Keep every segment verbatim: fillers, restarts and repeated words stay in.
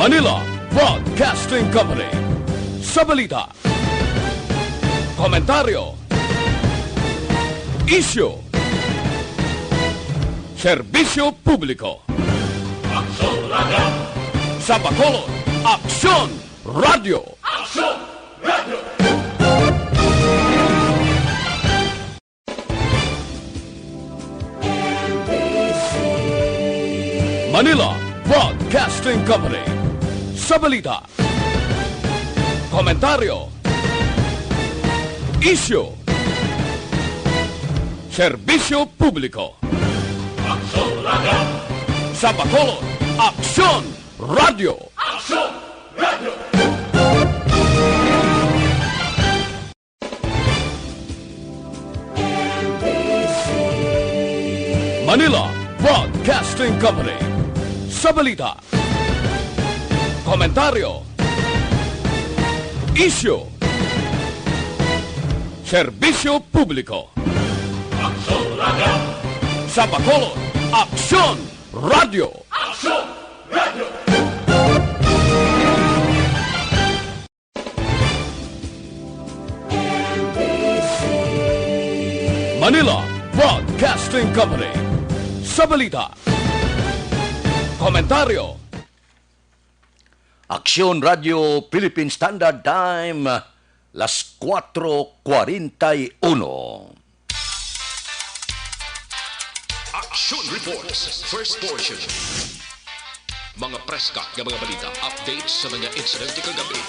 Manila Broadcasting Company. Sa balita, komentaryo, isyu, serbisyo publiko. Aksyon Radio! Sa Bacolod, Aksyon Radio! Aksyon Radio! Manila Broadcasting Company. Sa balita, komentaryo, isyu, serbisyo publiko. Aksyon Radio! Sa Bacolod, Aksyon Radio! Aksyon Radio! Manila Broadcasting Company. Sa balita, komentaryo, isyu, serbisyo publiko. Aksyon Radio! Sa Bacolod, Aksyon Radio! Aksyon Radio! Manila Broadcasting Company. Sa balita, komentaryo, Aksyon Radio Philippine Standard Time, las cuatro cuarenta y uno. Action Reports, first portion. Mga preska nga mga balita, updates sa mga insidente kagabi.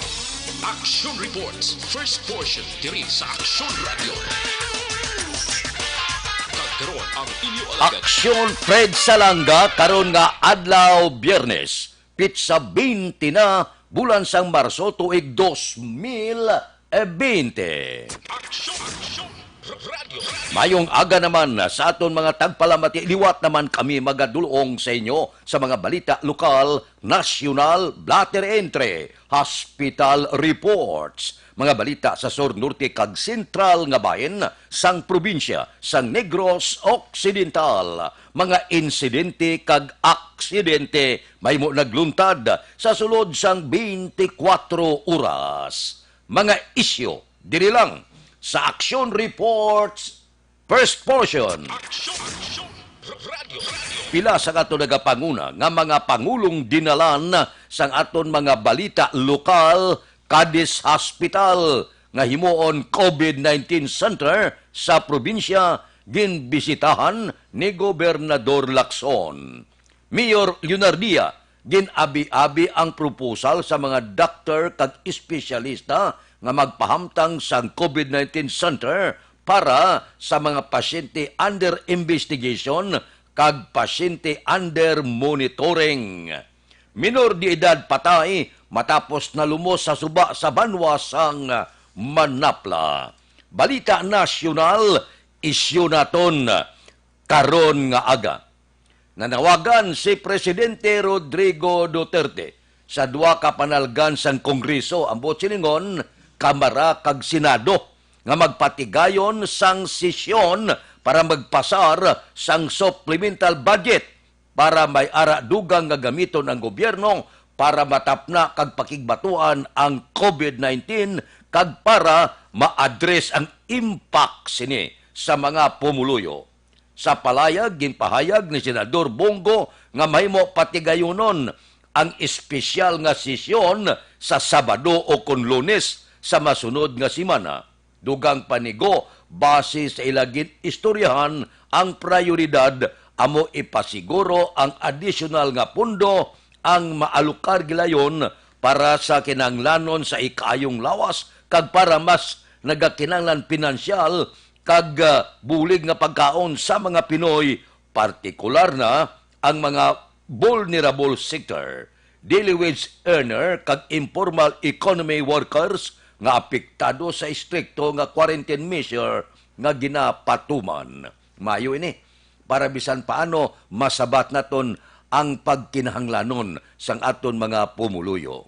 Action Reports, first portion, diri sa Action Radio. Kag karon ang inyo alagad. Aksyon Fred Salanga karon nga adlaw, Biyernes, pitsa twenty na, bulan sang Marso, tuig dos mil bente. Aksyon, aksyon, radio, radio. Mayong aga naman sa aton mga tagpalamati. Liwat naman kami magadulong sa inyo sa mga balita lokal, nasyonal, blotter entry, hospital reports, mga balita sa sur, norte, kag sentral nga bahin sang probinsya sang Negros Occidental, mga insidente kag aksidente mahimo nagluntad sa sulod sang twenty-four oras. Mga isyu diri lang sa Action Reports, first portion. Action, action, radio, radio. Pila sa aton nagapanguna nga mga pangulong dinalan sang aton mga balita lokal, Cadiz Hospital nga himuon COVID nineteen center sa probinsya, ginbisitahan ni Gobernador Lacson. Mayor Leonardia, gin-abi-abi ang proposal sa mga doktor kag espesyalista nga magpahamtang sang COVID nineteen center para sa mga pasyente under investigation kag pasyente under monitoring. Minor de edad patay matapos nalumos sa suba sa banwa sang Manapla. Balita nasyonal, isyu naton karon nga aga. Nanawagan si Presidente Rodrigo Duterte sa duha ka panalgan sang Kongreso, ambot silingon, Kamara kag Senado, nga magpatigayon sang sesyon para magpasar sang supplemental budget para may ara dugang nga gamiton ang gobyerno para matapna kag pakigbatuan ang COVID nineteen kag para ma-address ang impact sini sa mga pumuluyo. Sa palayag, ginpahayag ni Senador Bong Go nga mahimo patigayonon ang espesyal nga sesyon sa Sabado o kon Lunes sa masunod nga semana. Dugang pa ni Go, base sa ila gin-istoryahan, ang prayoridad amo ipasiguro ang adisyonal nga pondo ang maalokar gilayon para sa kinahanglanon sa ikaayong lawas kag para mas nagakinahanglan pinansyal kag, ah, bulig nga pagkaon sa mga Pinoy, partikular na ang mga vulnerable sector, daily wage earner, kag informal economy workers nga apektado sa estrikto nga quarantine measure nga ginapatuman. Maayo ini para bisan paano masabat naton ang pagkinahanglanon sang aton mga pumuluyo.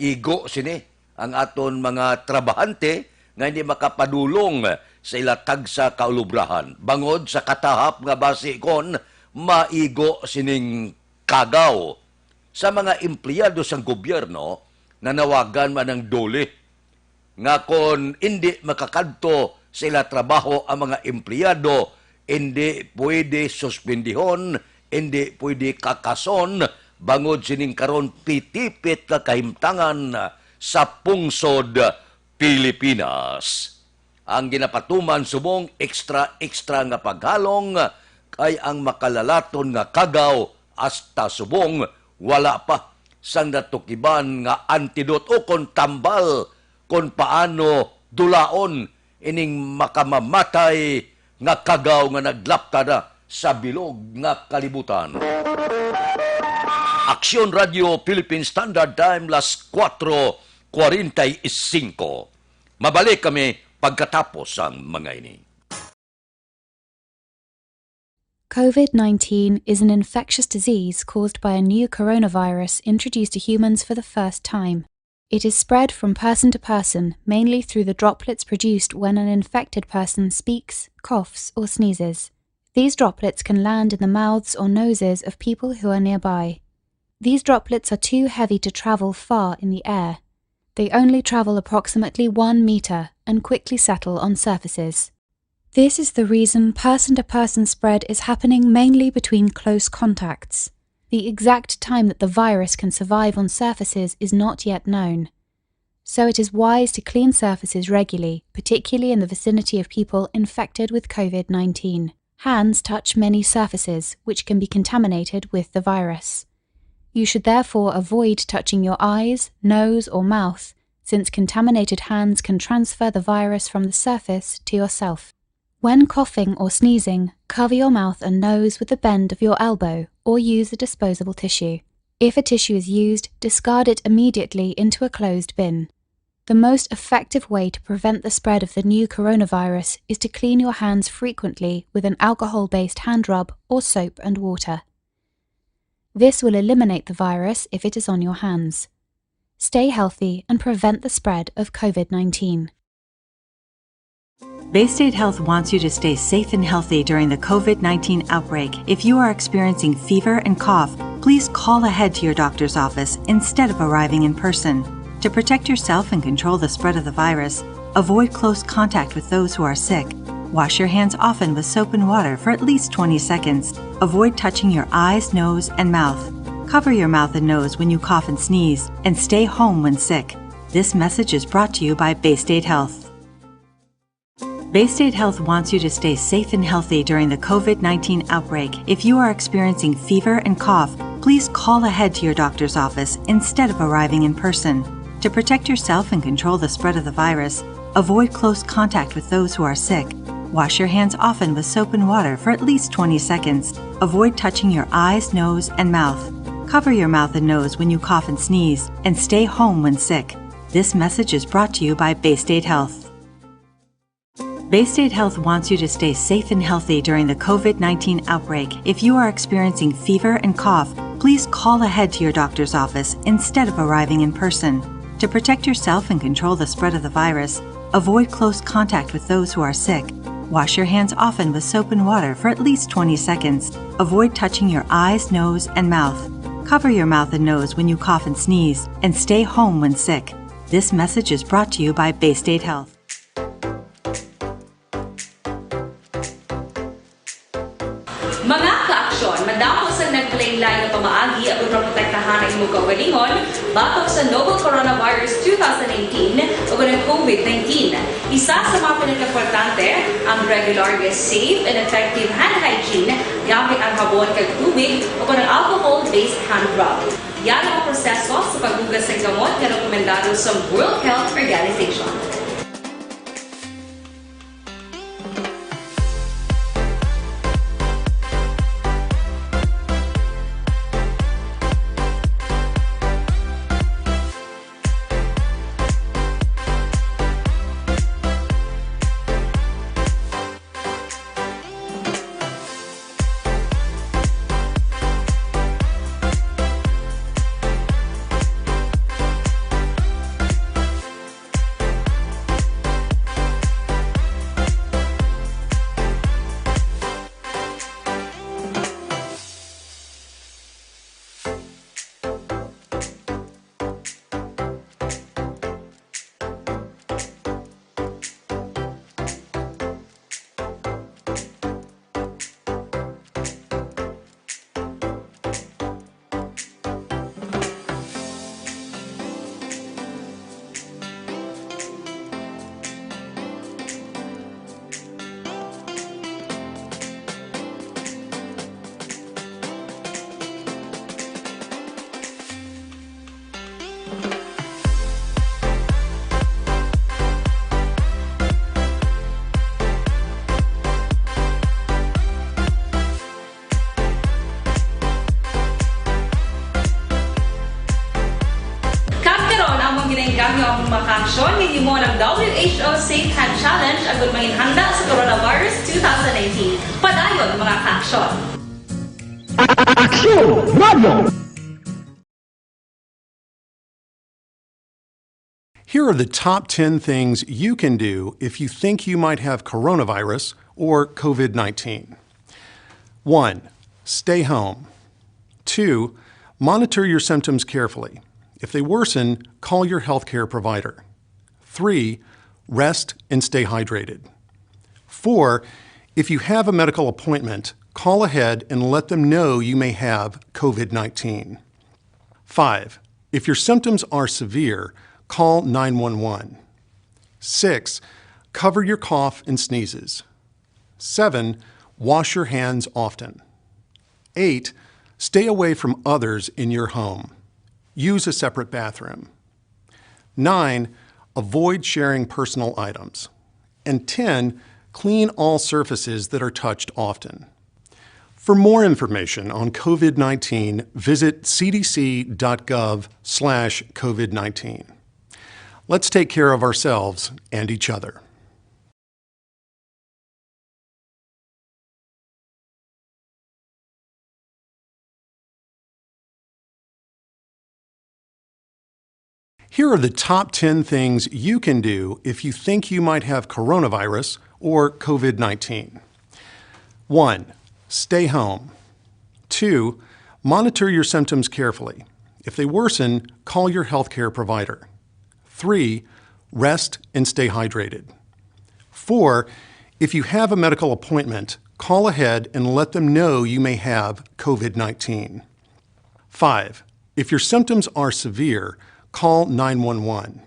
Igo sini ang aton mga trabahante nga hindi makapadulong sa ila tagsa ka ulubrahan bangod sa katahap nga basi kon maigo sining kagaw. Sa mga empleyado sang gobyerno, nanawagan man ang DOLE nga kon indi makakadto sa ila trabaho ang mga empleyado, indi pwede suspendihon, indi pwede kakason, bangod sining karon pitipit nga kahimtangan sa pungsod Pilipinas. Ang ginapatuman subong extra-extra nga paghalong kay ang makalalaton nga kagaw hasta subong wala pa sang natukiban nga antidote o kon tambal kon paano dulaon ining makamamatay nga kagaw nga naglapta na sa bilog nga kalibutan. Aksyon Radio Philippine Standard Time, las kuwatro kuwarenta y singko. Mabalik kami pagkatapos sang mga ini. COVID nineteen is an infectious disease caused by a new coronavirus introduced to humans for the first time. It is spread from person to person, mainly through the droplets produced when an infected person speaks, coughs, or sneezes. These droplets can land in the mouths or noses of people who are nearby. These droplets are too heavy to travel far in the air. They only travel approximately one meter and quickly settle on surfaces. This is the reason person to person spread is happening mainly between close contacts. The exact time that the virus can survive on surfaces is not yet known. So it is wise to clean surfaces regularly, particularly in the vicinity of people infected with COVID nineteen. Hands touch many surfaces which can be contaminated with the virus. You should therefore avoid touching your eyes, nose, or mouth, since contaminated hands can transfer the virus from the surface to yourself. When coughing or sneezing, cover your mouth and nose with the bend of your elbow or use a disposable tissue. If a tissue is used, discard it immediately into a closed bin. The most effective way to prevent the spread of the new coronavirus is to clean your hands frequently with an alcohol based hand rub or soap and water. This will eliminate the virus if it is on your hands. Stay healthy and prevent the spread of COVID nineteen. Bay State Health wants you to stay safe and healthy during the COVID nineteen outbreak. If you are experiencing fever and cough, please call ahead to your doctor's office instead of arriving in person. To protect yourself and control the spread of the virus, avoid close contact with those who are sick. Wash your hands often with soap and water for at least twenty seconds. Avoid touching your eyes, nose, and mouth. Cover your mouth and nose when you cough and sneeze, and stay home when sick. This message is brought to you by Bay State Health. Bay State Health wants you to stay safe and healthy during the COVID nineteen outbreak. If you are experiencing fever and cough, please call ahead to your doctor's office instead of arriving in person. To protect yourself and control the spread of the virus, avoid close contact with those who are sick. Wash your hands often with soap and water for at least twenty seconds. Avoid touching your eyes, nose, and mouth. Cover your mouth and nose when you cough and sneeze, and stay home when sick. This message is brought to you by Bay State Health. Bay State Health wants you to stay safe and healthy during the COVID nineteen outbreak. If you are experiencing fever and cough, please call ahead to your doctor's office instead of arriving in person. To protect yourself and control the spread of the virus, avoid close contact with those who are sick. Wash your hands often with soap and water for at least twenty seconds. Avoid touching your eyes, nose, and mouth. Cover your mouth and nose when you cough and sneeze, and stay home when sick. This message is brought to you by Bay State Health. Mga ka-aksyon, madamo sang naglain-lain nga pamaagi aron maprotektahan ang imo kaugalingon batok sa novel coronavirus two thousand nineteen o ang COVID nineteen. Isa sa mga pinakaimportante ang regular nga safe and effective hand hygiene gamit ang habon kag tubig o ang alcohol-based hand rub. Yara ang proseso sa paghugas sang kamot nga rekomendado sa World Health Organization. Gamyo ang mga kaaksyon, hinimo ang W H O Safe Hand Challenge agud manginhanda sa Coronavirus two thousand nineteen. Padayon, mga kaaksyon. Aksyon Radio! Here are the top ten things you can do if you think you might have coronavirus or COVID nineteen. One, stay home. Two, monitor your symptoms carefully. If they worsen, call your healthcare provider. Three, rest and stay hydrated. Four, if you have a medical appointment, call ahead and let them know you may have COVID nineteen. Five, if your symptoms are severe, call nine one one. Six, cover your cough and sneezes. Seven, wash your hands often. Eight, stay away from others in your home. Use a separate bathroom. Nine, avoid sharing personal items. And ten, clean all surfaces that are touched often. For more information on COVID nineteen, visit C D C dot gov slash COVID nineteen. Let's take care of ourselves and each other. Here are the top ten things you can do if you think you might have coronavirus or COVID nineteen. One, stay home. Two, monitor your symptoms carefully. If they worsen, call your healthcare provider. Three, rest and stay hydrated. Four, if you have a medical appointment, call ahead and let them know you may have COVID nineteen. Five, if your symptoms are severe, call nine one one.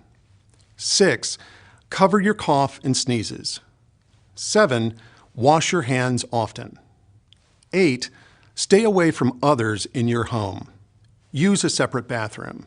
Six, cover your cough and sneezes. Seven, wash your hands often. Eight, stay away from others in your home. Use a separate bathroom.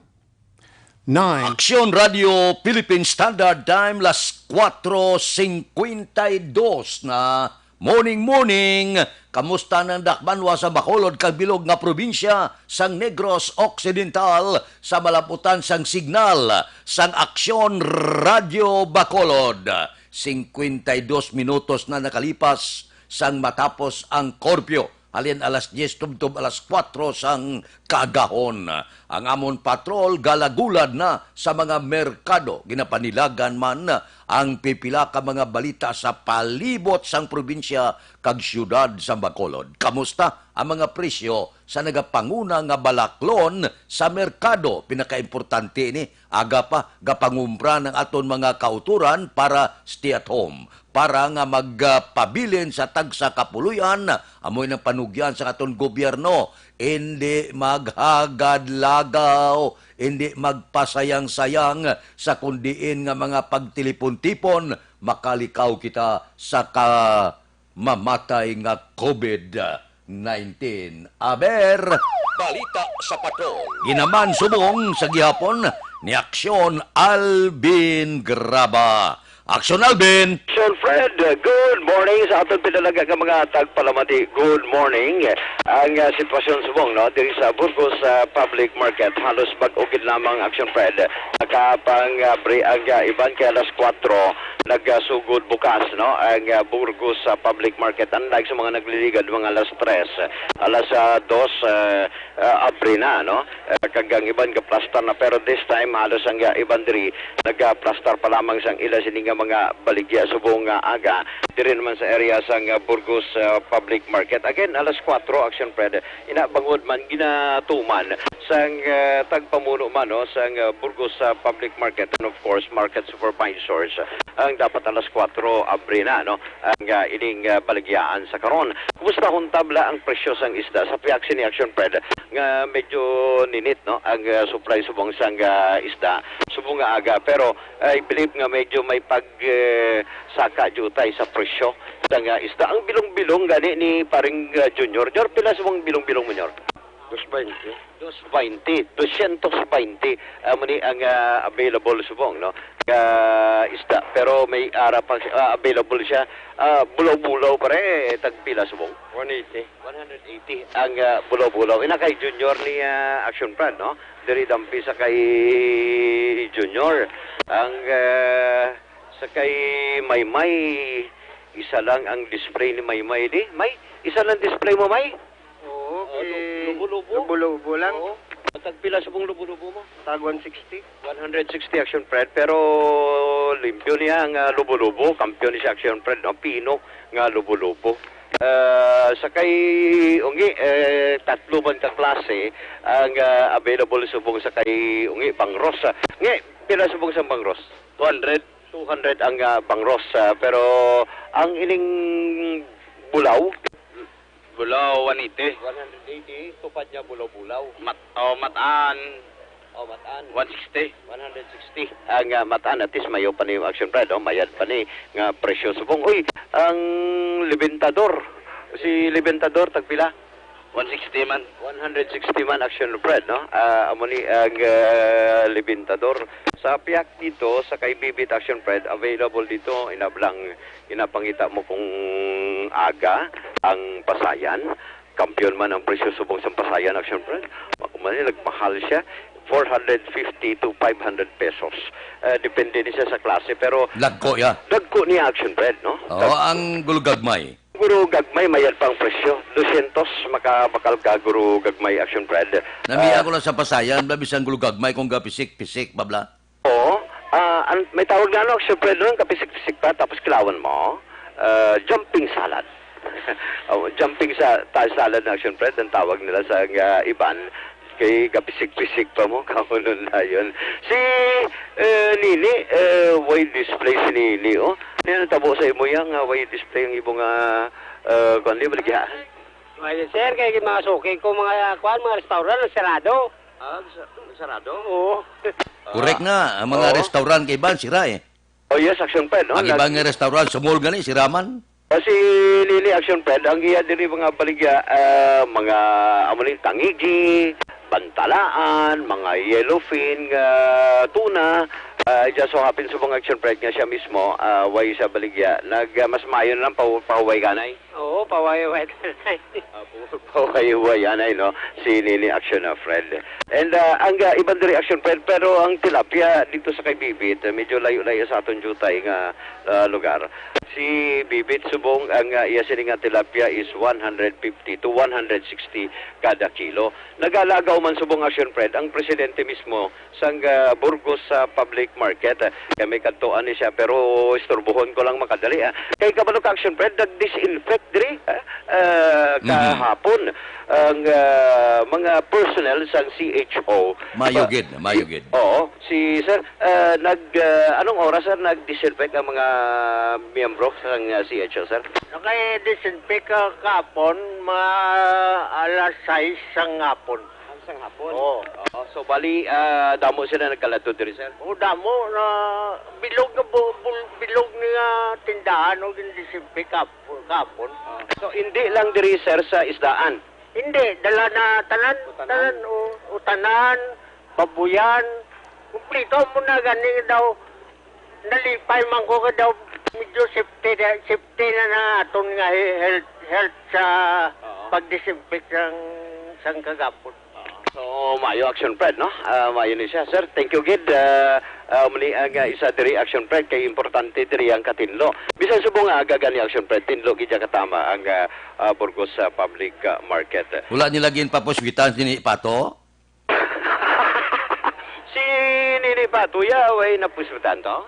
Nine, Aksyon Radio Philippine Standard Time, las cuatro cincuenta y dos na. Morning, morning! Kamusta ang dakbanwa sa Bacolod kag bilog nga probinsya sang Negros Occidental sa malaputan sang signal sang Aksyon Radio Bacolod? Cincuenta y dos minutos na nakalipas sang matapos ang korpyo. Halin alas dies tubtob alas kuwatro sang kaagahon. Ang amon patrol galagulad na sa mga merkado. Ginapanilagan man ang pipila ka mga balita sa palibot sang probinsya kag siyudad sa Bacolod. Kamusta ang mga presyo sa nagapanguna nga balaklon sa merkado? Pinakaimportante ini. Aga pa, gapangumpra ang aton mga kautoran para stay at home, para nga magpabilin sa tagsa ka puloy-an. Amo ini ang panugyan sa aton gobyerno. Indi maghagad lagaw, indi magpasayang-sayang sa kon diin nga mga pagtilipon-tipon, makalikaw kita sa ka mamatay nga COVID nineteen. Aber, balita sa patrol. Ginaman subong sa gihapon ni Aksyon Alvin Graba. Aksyon Alvin! Sir Fred, good morning sa aton pinalaga nga mga tagpalamati. Good morning. Ang, ah, sitwasyon subong, no, diri sa Burgos, ah, Public Market, halos bag-o gid lamang, Aksyon Fred. Nakapang, ah, abri ang, ah, iban kay alas kuwatro nagasugod bukas, no, ang, ah, Burgos, ah, Public Market, unlike sa mga nagliligad mga alas tres, alas, ah, dos, ah, ah, abri na, no? Ah, kag ang iban gaplastar na, pero this time halos ang, ah, iban diri nagaplastar pa lamang sang ila sini nga mga baligya subong nga aga diri naman sa area sang, ah, Burgos, ah, Public Market. Again, alas kuwatro, Action Fred. Ina, bangod man ginatuman sang, ah, tagpamuno man, no, sang, ah, Burgos, ah, Public Market and of course Market Supervisors, ang dapat alas kuwatro abri na, no, ang, ah, ining, ah, baligyaan sa karon. Kumusta huntab la ang presyo sang isda sa pihak sini, Action Fred, nga medyo ninit, no, ang, ah, supply subong sang, ah, isda subong nga aga, pero I believe nga medyo may pag, eh, saka jutay sa presyo sang, ah, isda. Ang bilong-bilong gani ni paring, ah, Junior. Jor, pila subong bilong-bilong mo, Jor? Dos baynte. Dos baynte, dosyentos baynte. Amo ni ang, ah, available subong, no? Ka isda, pero may ara pa siya, ah, available siya. Ah, bulaw-bulaw pare, tagpila subong? One eighty. One hundred eighty ang, ah, bulaw-bulaw. Ina kay Junior ni, ah, Action Brand, no? Diri dampi sa kay Junior. Ang, ah, sa kay Maymay, isa lang ang display ni Maymay di. May, isa lang display mo, May? Oo, Oh, kay lu-, lubo-lubo? Lubo-lubo lang. Oo. Tagpila subong lubo-lubo mo? Tag one sixty. One hundred sixty Action Fred, pero limpyo niya ang, ah, lubo-lubo. Kampiyon ni siya Action Fred, no? Pino nga lubo-lubo. Ah, sa kay Ungi, eh, tatlo man ka klase ang, ah, available subong sa kay Ungi Bangros. Ah, Ngi, pila subong sa Bangros? Two hundred. Two hundred ang, ah, Bangros, ah, pero ang ining bulaw? Bulaw, one eighty. One hundred eighty, tupad niya bulaw-bulaw. Mat-, oh, matan. Oh, matan. One sixty. One hundred sixty. Ang, ah, matan, at least mayo pa ni Action Fred, oh, mayad pa ni nga presyo subong. Uy, ang Libintador. Si Libintador, tagpila? One sixty man. One hundred sixty man, Action Fred, no? Ah, amo ni ang, ah, Libintador. Sa piyak dito, sa kay Bibit Action Fred, available dito, inablang, inapangita mo kung aga ang pasayan. Kampiyon man ang presyo subong sa pasayan, Action Fred. Makuman ni, nagmahal siya. Four hundred fifty to five hundred pesos. Eh, depende ni siya sa klase, pero Lagko ya. Dagko ni Action Fred, no? Oo, Dagko. Ang gulugagmay. Guro gagmay, mayad pa ang presyo. Dosyentos, makabakal ka, guro gagmay, Action Fred. Namiya Ah, ko lang sa pasayan, ba, bisan gulugagmay kung gapisik-pisik, babla. Oo. Ah, an-, may tawag nga, ano, Action Fred, no? Kapisik-pisik pa, tapos kilawan mo. Ah, jumping salad. Oh, jumping sa, ta-, salad na, Action Fred, ang tawag nila sa, ah, iban. Kay gapisik-pisik pa mo, kahunon na yun. Si, eh, Nini, eh, way display si Nini, oh. Ano tabo sa imo yan, nga way display ang imo nga, eh, kuwan, di, baligya? Ay, sir, kay mga suki ko, mga, kuwan, mga restaurant, sarado. Ah, sa-, sarado? Oo. Correct nga, ang mga Oo. restaurant kay iban, sira eh. Oh, yes, Action Fred, no? Ang Nag- iban nga restaurant, sa mall gani, sira man. Oh, si Nini Action Fred, ang iya diri mga baligya, ah, mga amo ni tangigi, bantalaan, mga yellowfin, ah, tuna. Ah, it just so happens subong Action Fred nga siya mismo, ah, way sa baligya. Nag, ah, mas maayo na lang pa, pahuway kanay. Oo, pahuway-huway kanay. Ah, pu-, pahuway-huway anay, no? Si Nini Action, ah, Fred. And, ah, ang, ah, iban diri Action Fred, pero ang tilapia dito sa kay Bibit, ah, medyo layo-layo sa aton diutay nga, ah, lugar. Si Bibit subong ang, ah, iya sini nga tilapia is one hundred fifty to one hundred sixty kada kilo. Nagalagaw man subong Action Fred ang presidente mismo sang, ah, Burgos, ah, Public Market. Ah, kay may kadtuan ni siya, pero istorbohon ko lang makadali, ah. Kay kabalo ka, Action Fred, nag-disinfect diri, ah, ah, Mhm. kahapon ang, ah, mga personnel sang C H O. Mayo Pa-, gid, mayo gid. Oo, si Sir, ah, nag, ah, anong oras, sir, nag-disinfect ang mga miyembro sang, ah, C H O, sir? Nakay-disinfect ka kahapon, mga alas sais sang hapon. Ang sang hapon? Oo. Oo. So, bali, ah, damo sila nagkaladto diri, sir? Oo, damo na bilog nga bu-, bul-, bilog nga tindahan o gin-disinfect kahapon, kahapon. Ah. So, hindi lang diri, sir, sa isdaan? Hindi, dala na tanan, Utanan? tanan, o, utanan, babuyan. Kumplito mo na gani daw. Nalipay man ko ka daw, medyo safety na, safety na na aton nga he-, health, health sa Oo. pag-disinfect sang, sang kagapon. Oo. So, maayo Action Fred, no? Ah, maayo ni siya. Sir, thank you gid. Ah, ah, muli ang, ah, isa diri Action Fred, kay importante diri ang katinlo. Bisan subong nga aga gani Action Fred, tinlo gid siya katama ang, ah, ah, Burgos, ah, Public, ah, Market. Wala nila ginpapuswitan si Pato? Si Nini Patuya, way napusputan to?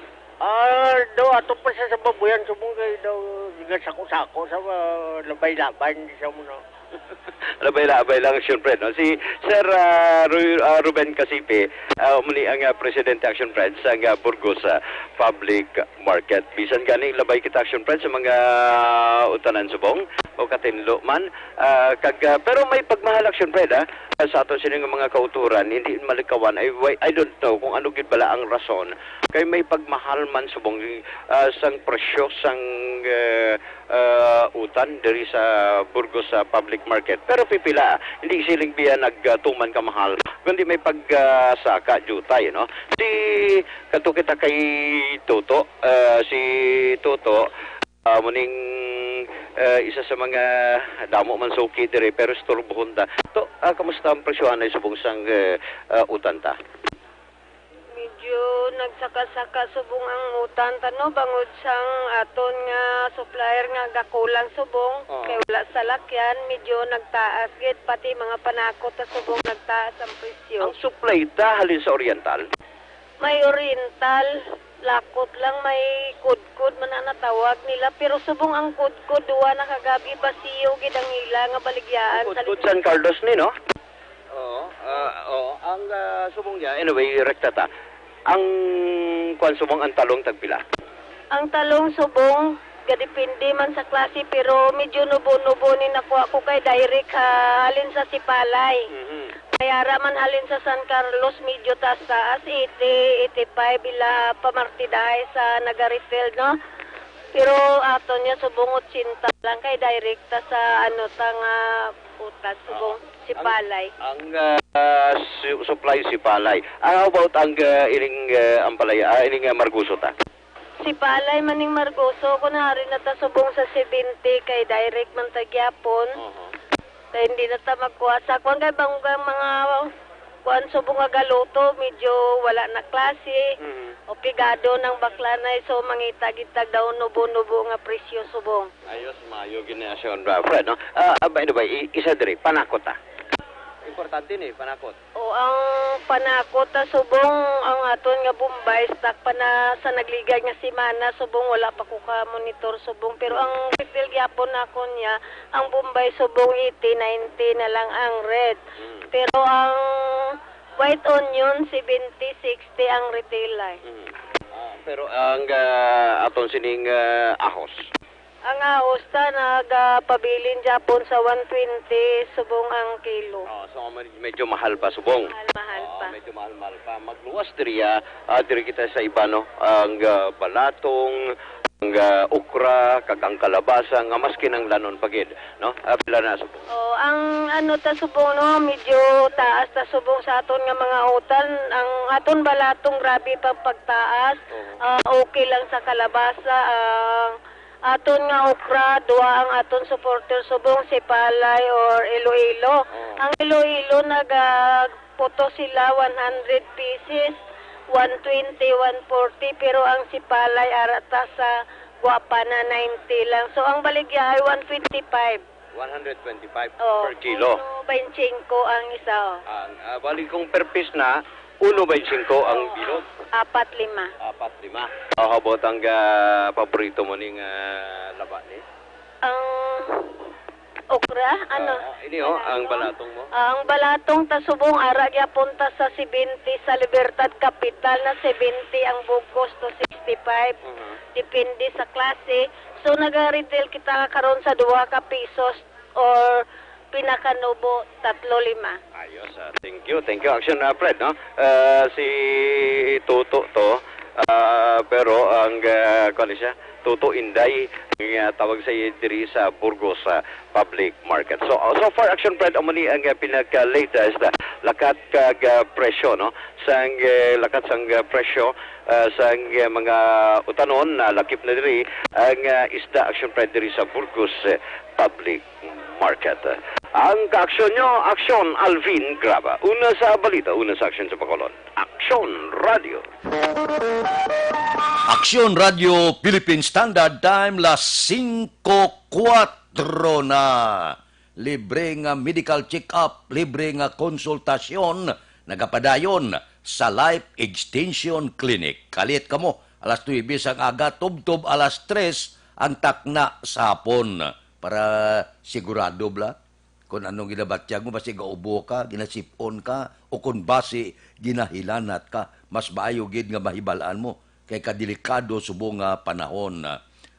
Ah, daw ato pa siya sa babuyan, subong kay daw, siga sako-sako sa, ah, labay-labay, hindi siya muna. Labay-labay lang, siyempre, no? Si Sir, ah, Ru-, ah, Ruben Casipe, ah, muli ang, ah, Presidente Action Friends sa, ah, Burgos, ah, Public Market. Bisan gani labay kita, Action Friends, sa mga utanan subong o katinlo man. Ah, kag, ah, pero may pagmahal, Action Friend, ah, sa aton sini nga mga kauturan, hindi malikawan. I, why, I don't know kung ano gid bala ang rason kay may pagmahal man subong, ah, sang presyo sang, eh, ah, utan diri sa Burgos, sa public market. Pero Pipila, hindi siling biya nagtuman ka mahal, kundi may pagsaka jutay, no? Si, kadto kita kay Toto, ah, si Toto, ah, muning, ah, isa sa mga damo man suki diri, pero istorbohon ta. To, ah, kamusta ang presyohan ay subong sang, eh, ah, utan ta? Medyo nagsaka-saka subong ang utan ta, no, bangod sang aton nga supplier nga gakulang subong, Oo. kay wala salakyan, medyo nagtaas gid, pati mga panakot ta subong nagtaas ang presyo. Ang supply ta halin sa Oriental? May Oriental, lakot lang, may kudkod man ang natawag nila, pero subong ang kudkod, duwa na kagabi, basiyo gid ang ila nga baligyaan sa Kudkod San Carlos ni, no? Oo, ah, oo. Ang, ah, subong niya, anyway, rekta ta. Ang, kwan, subong ang talong tagpila? Ang talong subong, gadepende man sa klase, pero medyo nubo-nubo ni nakuha ko kay direct ha, halin sa Sipalay. Mhm. Kay ara man halin sa San Carlos, medyo taas-taas, eighty, eighty-five ila pamartidahay sa naga-retail, no? Pero aton niya subong eighty lang kay direkta sa ano ta nga utas, subong Sipalay. Ang, ah, su-, supply Sipalay. Ah, how about ang, ah, ining, ah, ampalaya, ah, ining, ah, margoso ta? Sipalay man ning margoso, kun hari na ta subong sa seventy kay direct man ta gyapon. Oho. Kay hindi na ta magkuha sa kuwan kay banggang mga kuwan subong nga galuto, medyo wala na klase. Mhm. O pigado ng baklanay, so mangita gid tag daw nubo-nubo nga presyo subong. Ayos, maayo gid ni asyon, ah, Fred, no? Ah, ah, by the way, i-, isa diri, panakot, ah. Importante ni, panakot. O, ang panakot ta subong, ang aton nga Bombay, stock pa na sa nagligad nga semana, subong wala pa ko ka-monitor subong. Pero ang retail gyapon nako niya, ang Bombay subong eighty, ninety na lang ang red. Mm. Pero ang white onion, seventy, sixty ang retail ay. Mm. Ah, pero ang, ah, aton sining, ah, ahos? Ang ahos ta nagapabilin gyapon sa one twenty subong ang kilo. Oh, so med-, medyo mahal pa subong. Mahal, mahal Oh, pa. Medyo mahal-mahal pa. Magluwas diri, ah, ah, diri kita sa iba, no? Ang, ah, balatong, ang, ah, okra, kag ang kalabasa nga mas kinahanglanon pa gid, no? Ah, pila na subong? Oh, ang ano ta subong, no, medyo taas ta subong sa aton nga mga utan. Ang aton balatong grabe pa pagtaas. Oo. Ah, okay lang sa kalabasa. Ang aton nga okra, duha ang aton supporter subong, Sipalay or Iloilo. Oh. Ang Iloilo nagaputo sila one hundred pieces, one twenty, one forty, pero ang Sipalay ara ta sa Guapa na ninety lang. So ang baligya ay one twenty-five. One hundred twenty-five Oh, per kilo. Uno baynte singko ang isa, oh. Ang, ah, bali kung per piece na, uno baynte singko ang Oo. bilog. Apat lima. Apat lima. Oh, how about ang, ah, paborito mo ning, ah, laba ni? Ang okra, ano? Ah, ini, oh, ang Ano? balatong mo? Ang balatong ta subong ara gyapon ta sa seventy sa Libertad Capital na seventy, ang bugkos to sixty-five. Mhm. Depende sa klase. So naga-retail kita karon sa duha ka pesos or pinakanubo, tatlo lima. Ayos, ah, thank you, thank you. Action, ah, Fred, no? Ah, si Toto to, ah, pero ang, ah, kuwan siya, Toto Inday, nga tawag sa iya diri sa Burgos, ah, Public Market. So, so far, Action Fred, amo ni ang, ah, pinaka-latest, ah, lakat kag, ah, presyo, no? Sang, eh, lakat sang, ah, presyo, ah, sang, ah, mga utanon na lakip na diri ang, ah, isda, Action Fred, diri sa Burgos, eh, Public Market. Ang kaaksyon nyo, Aksyon Alvin Graba. Una sa balita, una sa aksyon sa Bacolod. Aksyon Radio. Aksyon Radio Philippine Standard Time, las singko kuwatro na. Libre nga medical check-up, libre nga konsultasyon, nagapadayon sa Life Extension Clinic. Kalit kamo, alas nuebe sang aga, tubtob alas tres ang takna sa hapon. Para sigurado bala, kung anong ginabatyag mo, basi gaubo ka, ginasip-on ka, o kung basi ginahilanat ka, mas maayo gid nga mahibal-an mo kay kadelikado subong nga panahon.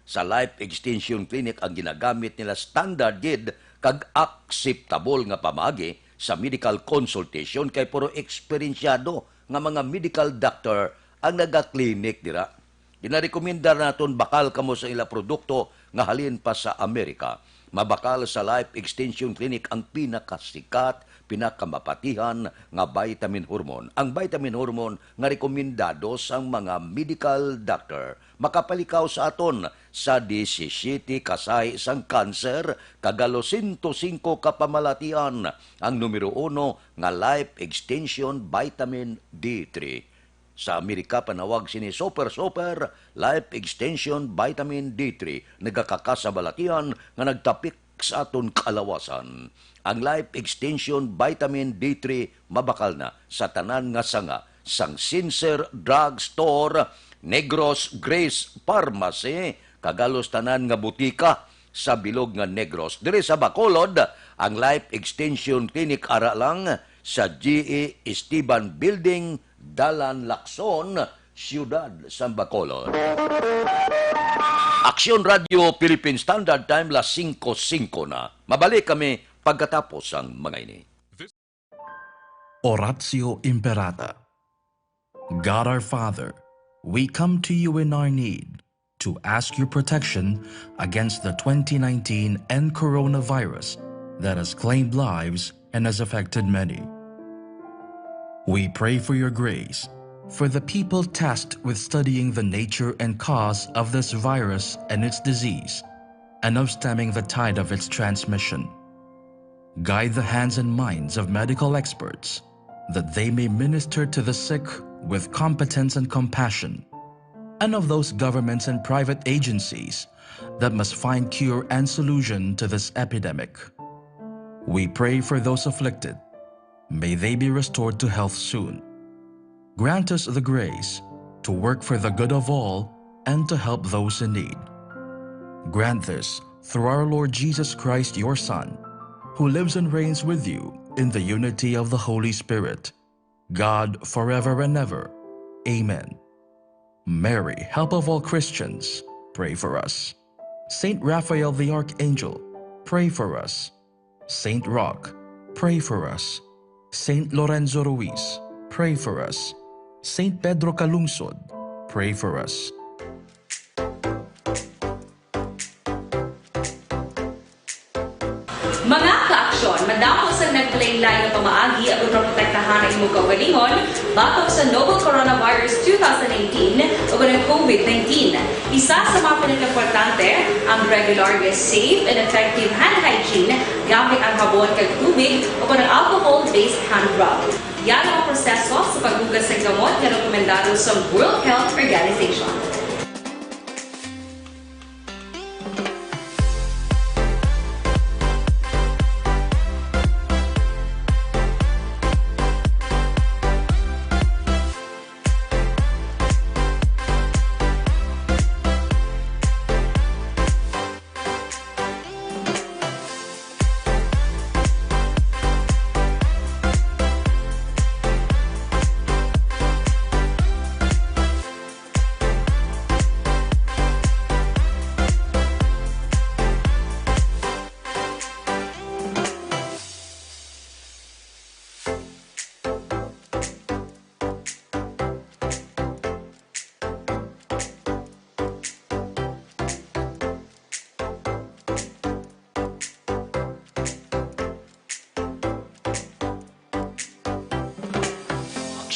Sa Life Extension Clinic ang ginagamit nila standard gid kag akseptable nga pamaagi sa medical consultation kay puro eksperensyado nga mga medical doctor ang nagaklinik dira. Ginarekomendar naton bakal kamo sa ila produkto nga halin pa sa Amerika. Mabakal sa Life Extension Clinic ang pinakasikat, pinakamapatihan nga vitamin hormone. Ang vitamin hormone nga rekomendado sang mga medical doctor. Makapalikaw sa aton sa disisiyete ka sahi sang kanser kag halos sento singko ka pamalatian. Ang numero uno nga Life Extension Vitamin D three. Sa Amerika, panawag sini Super Super Life Extension Vitamin D three, nagakakasabalatian nga nagtapik sa aton kalawasan. Ang Life Extension Vitamin D three mabakal na sa tanan nga sanga sang Sincere Drug Store, Negros Grace Pharmacy, kag halos tanan nga butika sa bilog nga Negros. Diri sa Bacolod, ang Life Extension Clinic ara lang sa G E Esteban Building, Dalan Lacson, Siyudad sang Bacolod. Aksyon Radio Philippine Standard Time, las singko singko na. Mabalik kami pagkatapos sang mga ini. Oratio Imperata. God our Father, we come to you in our need to ask your protection against the twenty nineteen N coronavirus that has claimed lives and has affected many. We pray for your grace for the people tasked with studying the nature and cause of this virus and its disease, and of stemming the tide of its transmission. Guide the hands and minds of medical experts, that they may minister to the sick with competence and compassion, and of those governments and private agencies that must find cure and solution to this epidemic. We pray for those afflicted. May they be restored to health soon. Grant us the grace to work for the good of all and to help those in need. Grant this through our Lord Jesus Christ, your Son, who lives and reigns with you in the unity of the Holy Spirit, God, forever and ever. Amen. Mary, help of all Christians, pray for us. Saint Raphael the Archangel, pray for us. Saint Roch, pray for us. Saint Lorenzo Ruiz, pray for us. Saint Pedro Calungsod, pray for us. Mga kaaksyon, madamo sa naglain-lain nga pamaagi aron maprotektahan ang imong kaugalingon batok sa novel coronavirus two thousand eighteen o ang COVID nineteen. Isa sa mga pinakaimportante, ang regular nga safe and effective hand hygiene gamit ang habon kag tubig o ang alcohol-based hand rub. Yan ang proseso sa paghugas sa gamot nga rekomendado sa World Health Organization.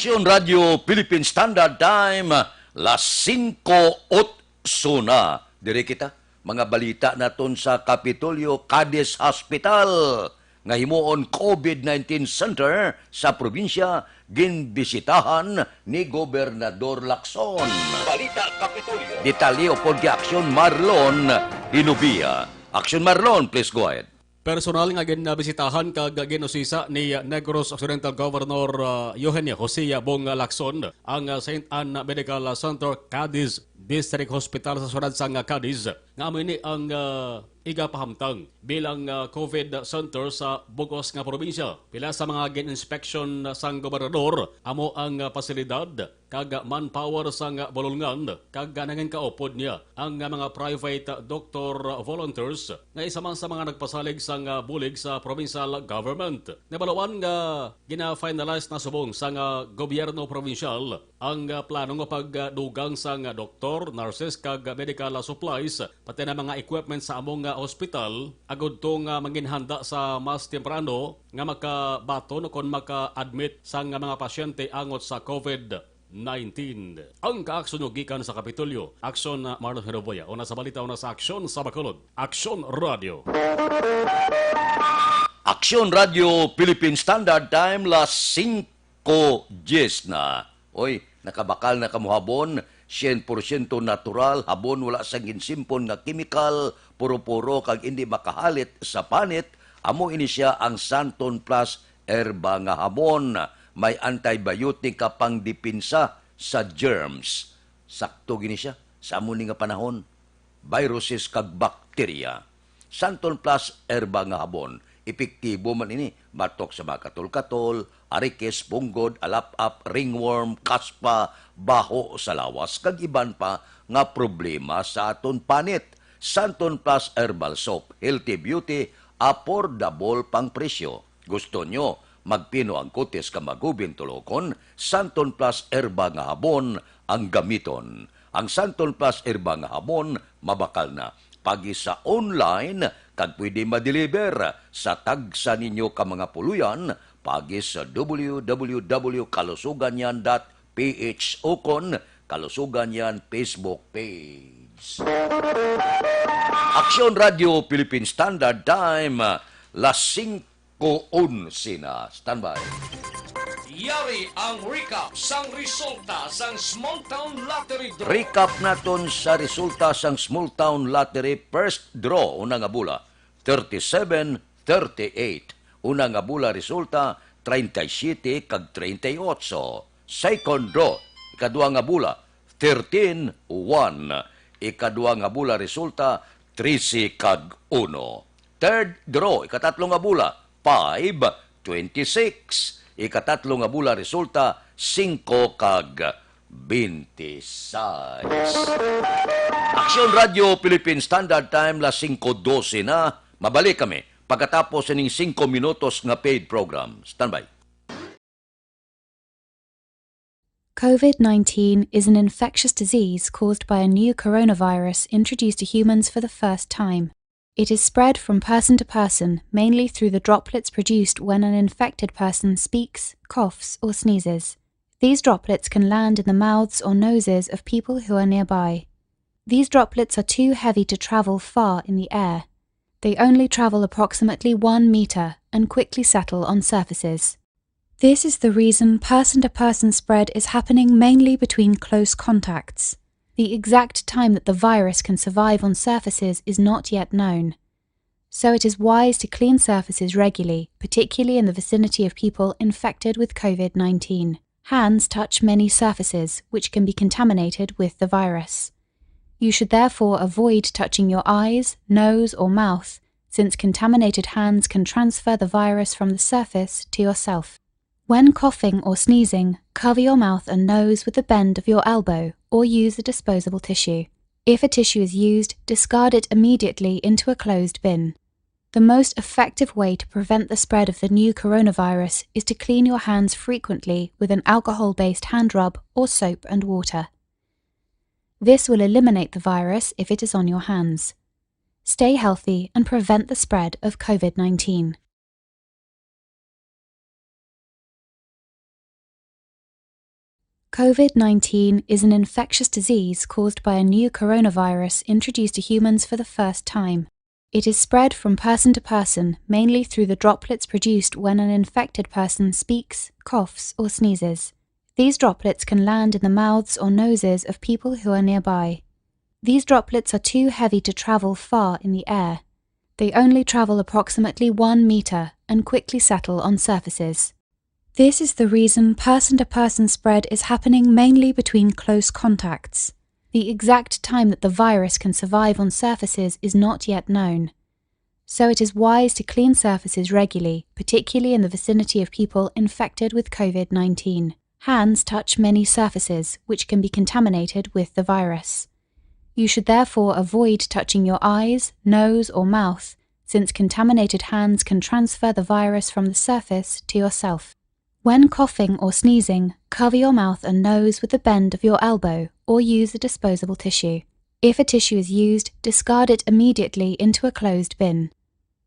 Aksyon Radio Philippine Standard Time, las singko otso na. Diri kita, mga balita naton sa Kapitolyo, Cadiz Hospital nga himuon COVID nineteen center sa probinsya, ginbisitahan ni Gobernador Lacson. Balita Kapitolyo. Detalye upod kay Aksyon Marlon Hinubia. Aksyon Marlon, please go ahead. Personal nga ginbisitahan kag ginusisa ni Negros Occidental Governor, ah, Eugenio Jose Bong Lacson ang, ah, Saint Ann Medical Center, Cadiz District Hospital sa siyudad sang Cadiz, nga amo ini ang, ah, igapahamtang bilang, ah, COVID center sa bug-os nga probinsya. Pila sa mga gin-inspection sang gobernador amo ang, ah, pasilidad kag manpower sang bulungan, kag nangin kaupod niya ang mga private doctor volunteers nga isa man sa mga nagpasalig sang bulig sa provincial government. Nabaluan nga gina-finalize na subong sang gobyerno probinsyal ang plano nga pagdugang sang doktor, nurses, kag medical supplies, pati na mga equipment sa among ospital agud to nga manginhanda sa mas temprano nga makabaton o kon maka-admit sang mga pasyente angot sa COVID nineteen. Ang kaakson nyo gikan sa Kapitolyo. Aksyon, ah, Marlon Hinoboya. Una sa balita, una sa aksyon sa Bacolod. Aksyon Radio. Aksyon Radio Philippine Standard Time, las singko dies na. Oy, nakabakal na kamo habon, syen porsyento natural, habon wala sang ginsimpon nga kemikal, puro-puro kag indi makahalit sa panit, amo ini sia ang Santon Plus Herba nga Habon. May antibiotic ka pangdepensa sa germs. Sakto gini sia sa amo ni nga panahon, viruses kag bakterya. Santon Plus Herba nga Habon, epektibo man ini batok sa mga katol-katol, arikis, punggod, alap-ap, ringworm, kaspa, baho sa lawas, kag iban pa nga problema sa aton panit. Santon Plus Herbal Soap, healthy beauty, affordable pang presyo. Gusto nyo magpino ang kutis ka magubin tulokon? Santon Plus Herba nga Habon ang gamiton. Ang Santon Plus Herba nga Habon mabakal na. Pagi sa online, kag pwede ma-deliver sa tagsa ninyo ka mga puluyan, pagi sa W W W kalusuganyan dot P H ukon Kalusuganyan Facebook page. Aksyon Radio Philippine Standard Time, las singko onse na. Standby. Yari ang recap sang resulta sang Small Town Lottery Draw. Recap naton sa resulta sang Small Town Lottery first draw, una nga bula, thirty-seven thirty-eight. Una nga bula resulta, treinta y siete kag treinta y ocho. Second draw, ikadua nga bula, thirteen one. Ikadua nga bula resulta, trese kag uno. Third draw, ikatatlo nga bula, five twenty-six. Ikatatlo nga bula resulta, singko kag twenty-six. Aksyon Radio Philippine Standard Time, las singko dose na. Mabalik kami pagkatapos sining singko minutos nga paid program. Standby. COVID nineteen is an infectious disease caused by a new coronavirus introduced to humans for the first time. It is spread from person to person, mainly through the droplets produced when an infected person speaks, coughs, or sneezes. These droplets can land in the mouths or noses of people who are nearby. These droplets are too heavy to travel far in the air. They only travel approximately one meter and quickly settle on surfaces. This is the reason person-to-person spread is happening mainly between close contacts. The exact time that the virus can survive on surfaces is not yet known. So it is wise to clean surfaces regularly, particularly in the vicinity of people infected with COVID nineteen. Hands touch many surfaces which can be contaminated with the virus. You should therefore avoid touching your eyes, nose, or mouth, since contaminated hands can transfer the virus from the surface to yourself. When coughing or sneezing, cover your mouth and nose with the bend of your elbow or use a disposable tissue. If a tissue is used, discard it immediately into a closed bin. The most effective way to prevent the spread of the new coronavirus is to clean your hands frequently with an alcohol-based hand rub or soap and water. This will eliminate the virus if it is on your hands. Stay healthy and prevent the spread of COVID nineteen. COVID nineteen is an infectious disease caused by a new coronavirus introduced to humans for the first time. It is spread from person to person, mainly through the droplets produced when an infected person speaks, coughs, or sneezes. These droplets can land in the mouths or noses of people who are nearby. These droplets are too heavy to travel far in the air. They only travel approximately one meter and quickly settle on surfaces. This is the reason person-to-person spread is happening mainly between close contacts. The exact time that the virus can survive on surfaces is not yet known. So it is wise to clean surfaces regularly, particularly in the vicinity of people infected with COVID nineteen. Hands touch many surfaces which can be contaminated with the virus. You should therefore avoid touching your eyes, nose, or mouth, since contaminated hands can transfer the virus from the surface to yourself. When coughing or sneezing, cover your mouth and nose with the bend of your elbow or use a disposable tissue. If a tissue is used, discard it immediately into a closed bin.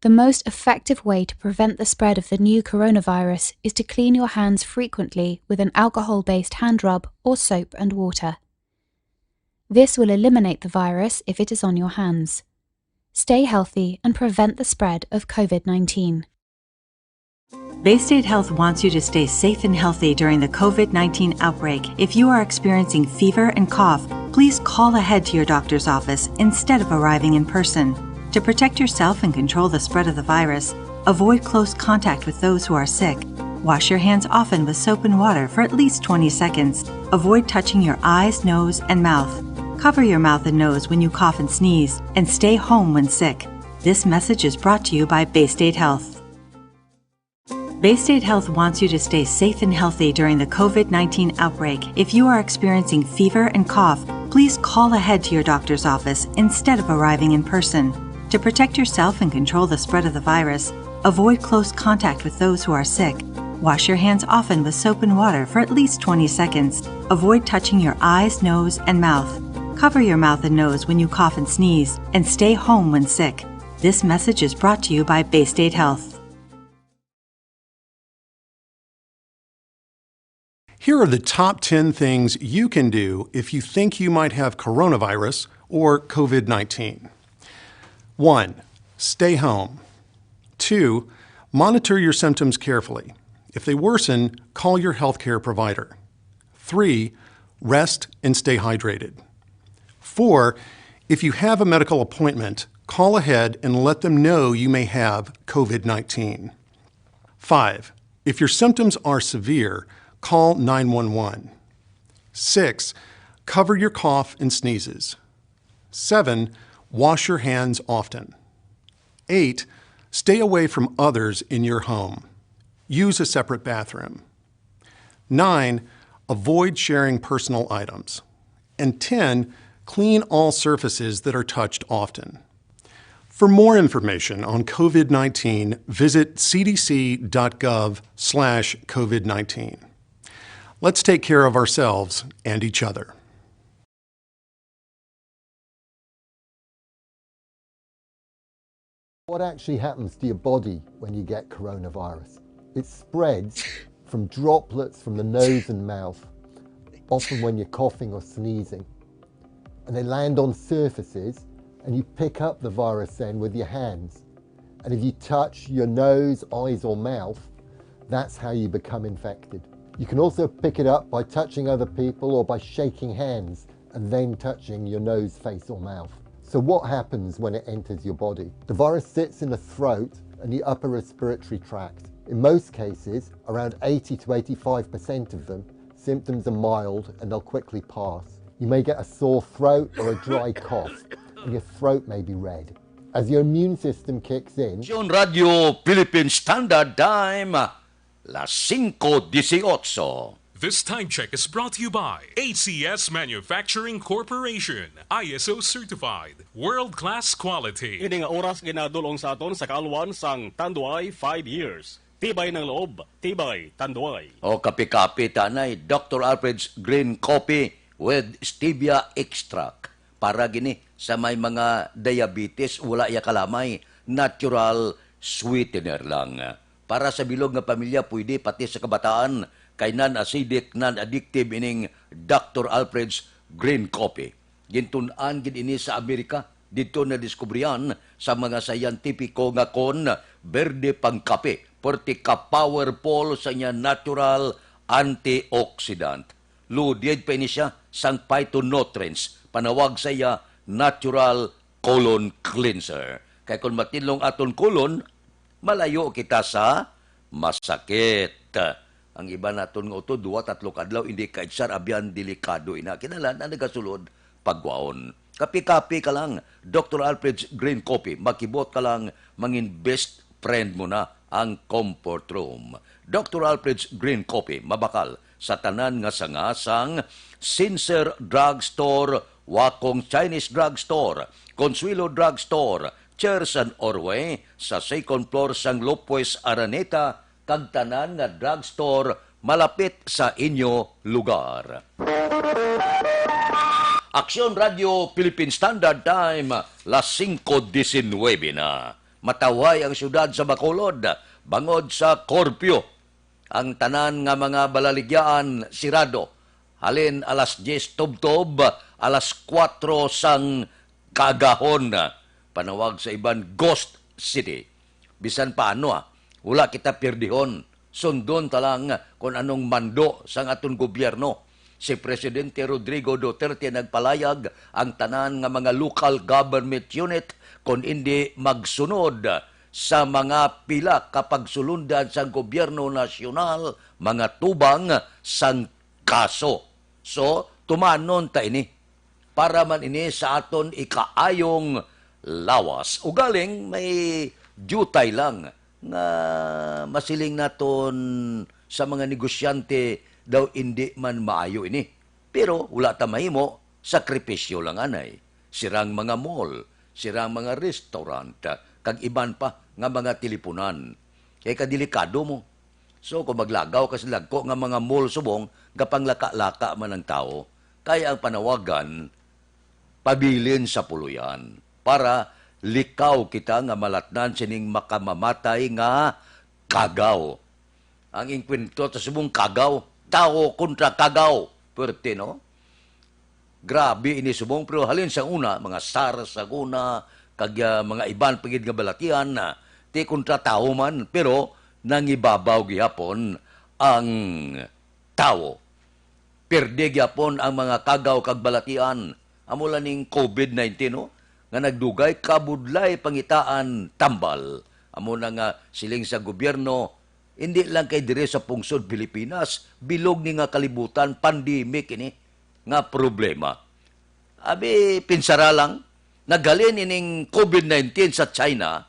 The most effective way to prevent the spread of the new coronavirus is to clean your hands frequently with an alcohol-based hand rub or soap and water. This will eliminate the virus if it is on your hands. Stay healthy and prevent the spread of COVID nineteen. Bay State Health wants you to stay safe and healthy during the COVID nineteen outbreak. If you are experiencing fever and cough, please call ahead to your doctor's office instead of arriving in person. To protect yourself and control the spread of the virus, avoid close contact with those who are sick. Wash your hands often with soap and water for at least twenty seconds. Avoid touching your eyes, nose, and mouth. Cover your mouth and nose when you cough and sneeze, and stay home when sick. This message is brought to you by Bay State Health. Bay State Health wants you to stay safe and healthy during the COVID nineteen outbreak. If you are experiencing fever and cough, please call ahead to your doctor's office instead of arriving in person. To protect yourself and control the spread of the virus, avoid close contact with those who are sick. Wash your hands often with soap and water for at least twenty seconds. Avoid touching your eyes, nose, and mouth. Cover your mouth and nose when you cough and sneeze, and stay home when sick. This message is brought to you by Bay State Health. Here are the top ten things you can do if you think you might have coronavirus or COVID nineteen. One, stay home. Two, monitor your symptoms carefully. If they worsen, call your healthcare provider. Three, rest and stay hydrated. Four, if you have a medical appointment, call ahead and let them know you may have COVID nineteen. Five, if your symptoms are severe, call nine one one. Six, cover your cough and sneezes. Seven, wash your hands often. Eight, stay away from others in your home. Use a separate bathroom. Nine, avoid sharing personal items. And ten, clean all surfaces that are touched often. For more information on COVID nineteen, visit C D C dot gov slash COVID nineteen. Let's take care of ourselves and each other. What actually happens to your body when you get coronavirus? It spreads from droplets from the nose and mouth, often when you're coughing or sneezing. And they land on surfaces, and you pick up the virus then with your hands. And if you touch your nose, eyes, or mouth, that's how you become infected. You can also pick it up by touching other people or by shaking hands and then touching your nose, face, or mouth. So, what happens when it enters your body? The virus sits in the throat and the upper respiratory tract. In most cases, around eighty to eighty-five percent of them, symptoms are mild and they'll quickly pass. You may get a sore throat or a dry cough, and your throat may be red. As your immune system kicks in, Aksyon Radyo Philippine Standard Time, las singko dieciocho. This time check is brought to you by A C S Manufacturing Corporation, I S O certified, world-class quality. Ini nga oras ginadul-ong sa aton sa kaalwan sang Tanduay five years. Tibay ng loob, tibay Tanduay. O kape-kape, tanay, Doctor Alfred's Green Coffee with Stevia Extract. Para gini sa may mga diabetes, wala iya kalamay, natural sweetener lang. Para sa bilog nga pamilya, pwede pati sa kabataan, kay non-acidic, non-addictive ining Doctor Alfred's Green Coffee. Gintun-an gid ini sa Amerika, didto nadiskubrihan sa mga siyentipiko nga kon berde pang kape, perti ka powerful sa iya natural antioxidant. Loaded pa ini siya sang phytonutrients, panawag sa iya natural colon cleanser. Kay kon matinlong aton colon, malayo kita sa masakit. Ang iban naton nga utod, duha, tatlo ka adlaw, hindi ka-itsar, abyan, delikado ina. Kinahanglan ang nagasulod, pagwaon. Kape-kape ka lang, Doctor Alfred's Green Coffee, makibot ka lang, mangin best friend mo na ang comfort room. Doctor Alfred's Green Coffee, mabakal sa tanan nga sanga sang Sincere Drugstore, Wakong Chinese Drugstore, Consuelo Drugstore, Church and Orway, sa second floor sang Lopez Araneta, kag tanan nga drugstore malapit sa inyo lugar. Aksyon Radio Philippine Standard Time, las singko disinwebe na. Matawhay ang siyudad sa Bacolod bangod sa curfew. Ang tanan nga mga balaligyaan sirado, halin alas diyes tubtob alas kuwatro sang kaagahon. Panawag sa iban, ghost city. Bisan paano, ah, wala kita pirdihon. Sundon ta lang kon anong mando sang aton gobyerno. Si Presidente Rodrigo Duterte nagpalayag ang tanan nga mga local government unit kon indi magsunod sa mga pila ka pagsulundan sang gobyerno nasyonal, mga tubang sang kaso. So, tumanon ta ini. Para man ini sa aton ikaayong lawas. Ugaling may diutay lang nga masiling naton sa mga negosyante daw indi man maayo ini. Pero wala ta mahimo, sakripisyo lang anay. Sirang mga mall, sirang mga restaurant, kag iban pa nga mga tilipunan. Kay kadelikado mo. So, kung maglagaw ka sa dagko nga mga mall subong, gapanglaka-laka man ang tawo. Kay ang panawagan, pabilin sa puloy-an, para likaw kita nga malatnan sining makamamatay nga kagaw. Ang engkwentro ta subong kagaw, tawo kontra kagaw. Pwerte, no? Grabe ini subong, pero halin sa una, mga SARS sa una, kag, ah, mga iban pa gid nga balatian na ti kontra tawo man, pero nangibabaw gihapon ang tawo. Pirde gyapon ang mga kagaw kag balatian. Amo lang ning covid nineteen, no, nga nagdugay kabudlay pangitaan tambal. Amo na nga siling sa gobyerno, hindi lang kay dire sa pungsod Pilipinas, bilog ni nga kalibutan, pandemic ini nga problema. Abi, pinsara lang, naghalin ining covid nineteen sa China,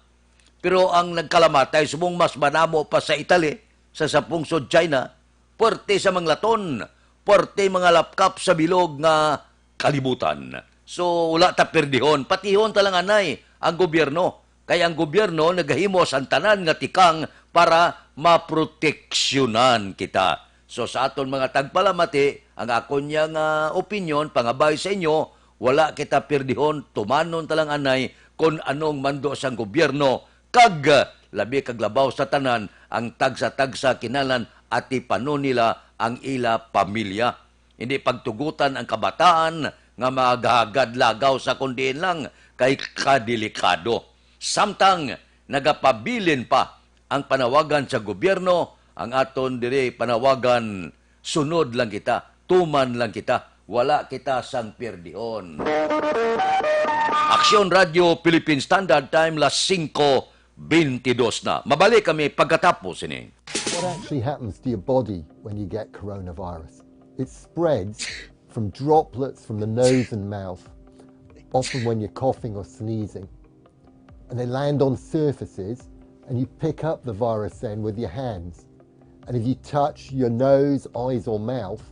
pero ang nagkalamatay subong mas manamo pa sa Italy, sa, sa pungsod China, puwerte sa manglaton, puwerte mga lapkap sa bilog nga kalibutan. So, wala ta perdihon, patihon ta lang anay ang gobyerno. Kay ang gobyerno nagahimo sang tanan nga tikang para maproteksyonan kita. So, sa aton mga tagpalamati, ang akon niya nga opinyon, pangabay sa inyo, wala kita pirdihon, tumanon ta lang anay kon anong mando sang gobyerno, kag, labi kag labaw sa tanan, ang tagsa-tagsa kinahanglan atipanon nila ang ila pamilya. Hindi pagtugutan ang kabataan nga magahagad lagaw sa kon diin lang kay kadelikado. Samtang nagapabilin pa ang panawagan sa gobyerno, ang aton diri panawagan, sunod lang kita, tuman lang kita, wala kita sang pirdihon. Aksyon Radio Philippine Standard Time, las singko bentidus na. Mabalik kami pagkatapos sini. What actually happens to your body when you get coronavirus? It spreads from droplets from the nose and mouth, often when you're coughing or sneezing. And they land on surfaces, and you pick up the virus then with your hands. And if you touch your nose, eyes, or mouth,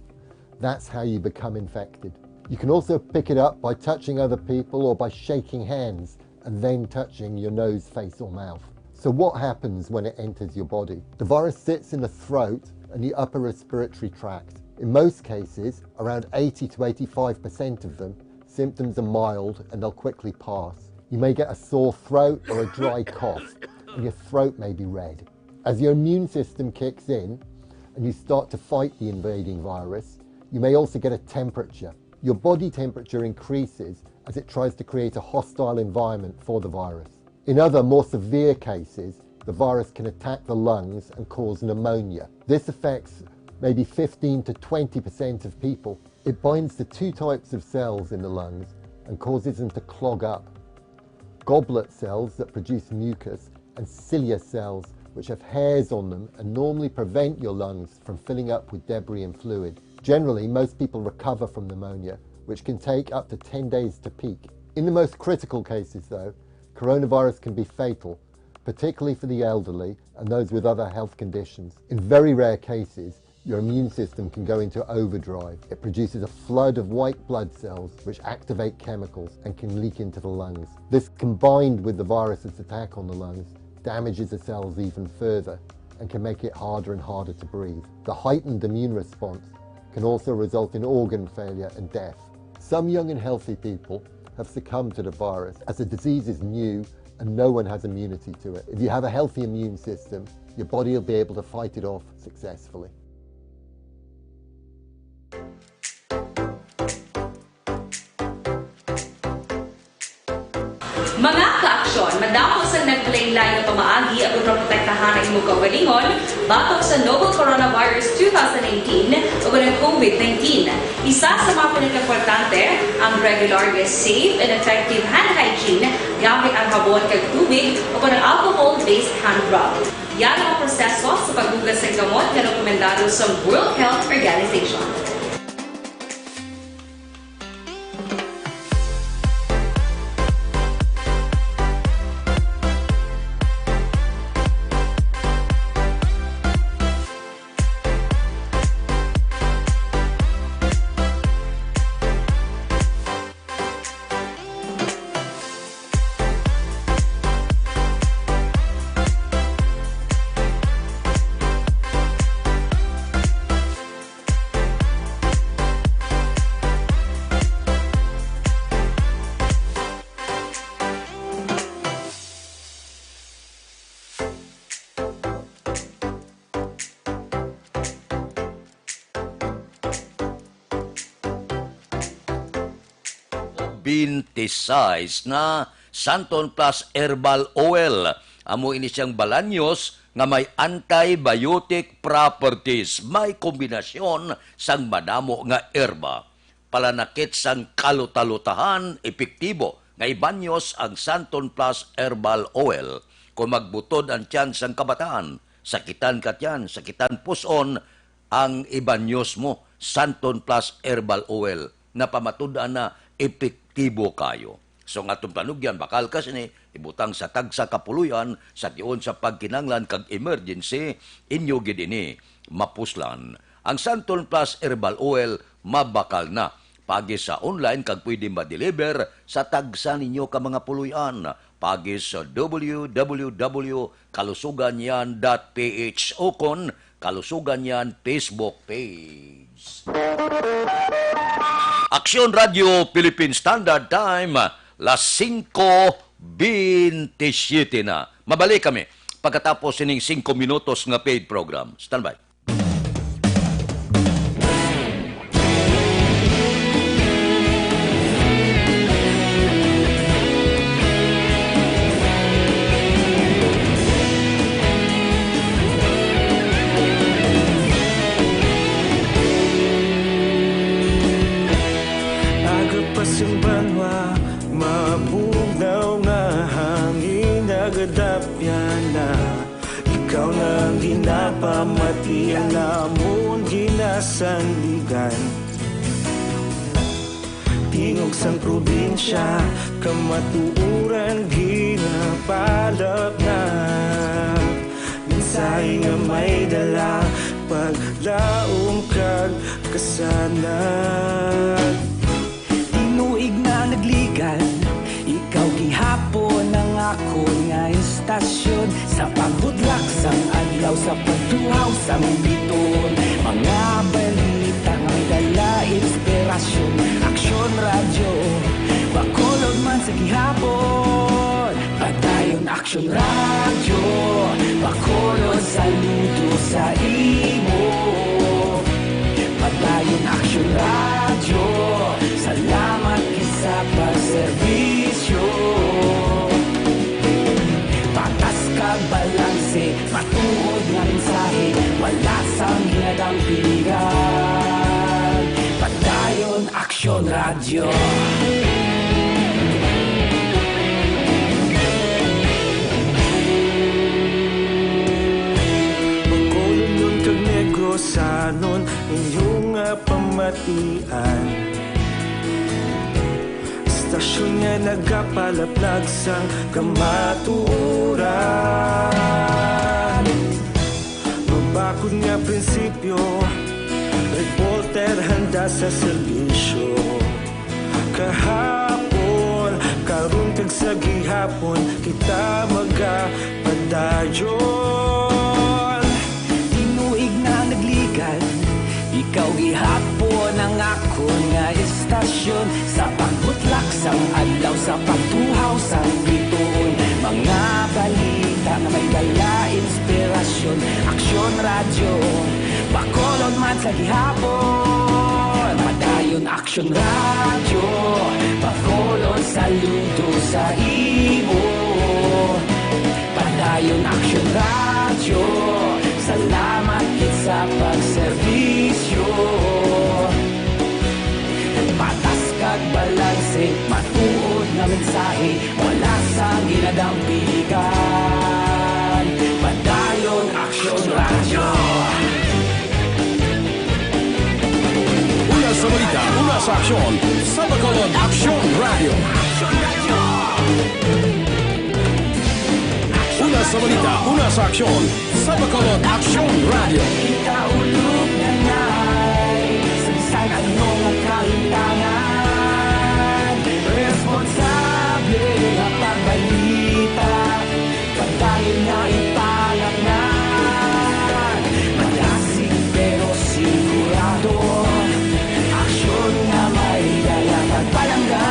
that's how you become infected. You can also pick it up by touching other people or by shaking hands and then touching your nose, face, or mouth. So, what happens when it enters your body? The virus sits in the throat and the upper respiratory tract. In most cases, around eighty to eighty-five percent of them, symptoms are mild and they'll quickly pass. You may get a sore throat or a dry cough, and your throat may be red. As your immune system kicks in and you start to fight the invading virus, you may also get a temperature. Your body temperature increases as it tries to create a hostile environment for the virus. In other, more severe cases, the virus can attack the lungs and cause pneumonia. This affects maybe fifteen to twenty percent of people. It binds to two types of cells in the lungs and causes them to clog up. Goblet cells that produce mucus and cilia cells, which have hairs on them and normally prevent your lungs from filling up with debris and fluid. Generally, most people recover from pneumonia, which can take up to ten days to peak. In the most critical cases, though, coronavirus can be fatal, particularly for the elderly and those with other health conditions. In very rare cases, your immune system can go into overdrive. It produces a flood of white blood cells which activate chemicals and can leak into the lungs. This, combined with the virus's attack on the lungs, damages the cells even further and can make it harder and harder to breathe. The heightened immune response can also result in organ failure and death. Some young and healthy people have succumbed to the virus, as the disease is new and no one has immunity to it. If you have a healthy immune system, your body will be able to fight it off successfully. Mga kaaksyon, madamo sang naglain-lain nga pamaagi aron maprotektahan ang imong kaugalingon batok sa novel coronavirus two thousand nineteen ug ang COVID nineteen. Isa sa mga pinakaimportante ang regular nga safe and effective hand hygiene gamit ang habon kag tubig o kon ang alcohol-based hand rub. Yara ang proseso sa paghugas sang kamot nga rekomendado sa World Health Organization. Twenty-six na Santon Plus Herbal Oil. Amo ini siyang balanyos nga may antibiotic properties. May kombinasyon sang madamo nga herba. Palanakit sang kalutalutahan, epektibo nga ibanyos ang Santon Plus Herbal Oil. Kung magbutod ang tiyan sang kabataan, sakitan ka tiyan, sakitan puson, ang ibanyos mo, Santon Plus Herbal Oil, napamatud-an na epektibo kayo. So, ang atong panugyan, bakal ka sini, ibutang sa tagsa ka puloy-an, sa tion sa pagkinahanglan kag emergency, inyo gid ini mapuslan. Ang Santon Plus Herbal Oil mabakal na. Paagi sa online kag pwede ma-deliver sa tagsa ninyo ka mga puloy-an. Paagi sa W W W kalusugan yan dot P H o kon Kalusugan Yan Facebook page. Aksyon Radio Philippine Standard Time, las singko bintisiete na. Mabalik kami pagkatapos sining singko minutos nga paid program. Standby. Aga pa sing banwa, mabugnaw nga hangin, nagadapyan na. Ikaw na ang ginapamati, ang amon ginasandigan. Tingog sang probinsya, kamatuoran ginapalapnap. Mensahe nga may dala, paglaom kag kasanag. Tinuig na nagligan, ikaw gihapon ang akon nga istasyon. Sa pagbudlak sang adlaw, sa pagtuhaw sang biton, mga balita nga may dala inspirasyon. Aksyon Radyo, Bacolod man sa gihapon. Padayon Aksyon Radyo, Bacolod, saludo sa imo. Padayon Aksyon Radyo, salamat gid sa pagserbisyo. Patas kag balanse, matuod nga mensahe, wala sang ginadampingan. Padayon Aksyon Radyo. Bacolodnon kag Negrosanon, inyo nga pamatian. Istasyon nga nagapalaplag sang kamatuoran. Mabakod nga prinsipyo, reporter handa sa serbisyo. Kahapon, karon kag sa gihapon, kita magapadayon. Tinuig na nagligan, ikaw gihapon Ang akon nga istasyon, sa pagbutlak sang adlaw, sa pagtuhaw sang bituon, mga balita nga may dala inspirasyon. Aksyon Radyo, Bacolod man sa gihapon. Padayon Aksyon Radyo, Bacolod, saludo sa imo. Padayon Aksyon Radyo, salamat gid sa pagserbisyo. Patas kag balanse, matuod nga mensahe, wala sang ginadampigan. Padayon Aksyon Radyo. Una sa balita, una sa aksyon, sa Bacolod Aksyon Radyo. Una sa balita, una sa aksyon, sa Bacolod Aksyon Radyo. Kita ulog na nay, sa bisan ano nga kahintangan, responsable nga pagbalita, padayon nga ipangalan. Malasig pero sigurado, aksyon nga may dala kag palangga.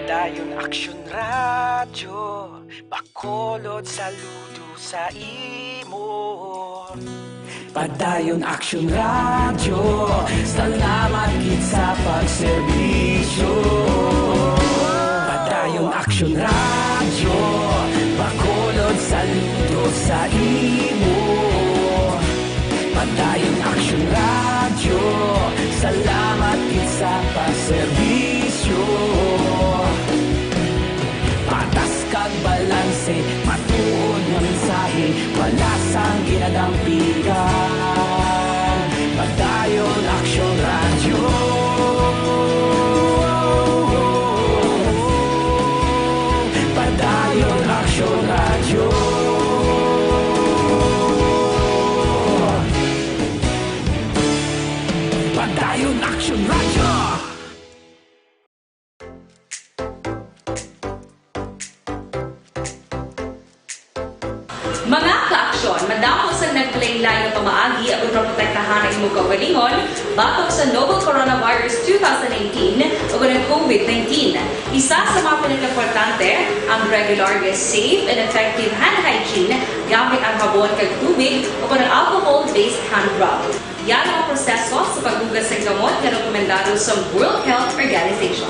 Padayon Aksyon Radyo, Bacolod, saludo sa imo. Padayon Aksyon Radyo, salamat gid sa pagserbisyo. Padayon Aksyon Radyo, Bacolod, saludo sa imo. Padayon Aksyon Radyo, salamat gid sa pagserbisyo. Patas kag balanse, matuod nga mensahe, wala sang ginadampigan. Padayon Aksyon Radyo. Padayon Aksyon Radyo. Padayon Aksyon Radyo. Mga ka-aksyon, madamo sang naglain-lain nga pamaagi agud maprotektahan ang imo kaugalingon batok sa novel coronavirus two thousand nineteen ug ang COVID nineteen. Isa sa mga pinakaimportante ang regular nga safe and effective hand hygiene gamit ang habon kag tubig o kon ang alcohol-based hand rub. Yara ang proseso sa paghugas sang gamot nga rekomendado sa World Health Organization.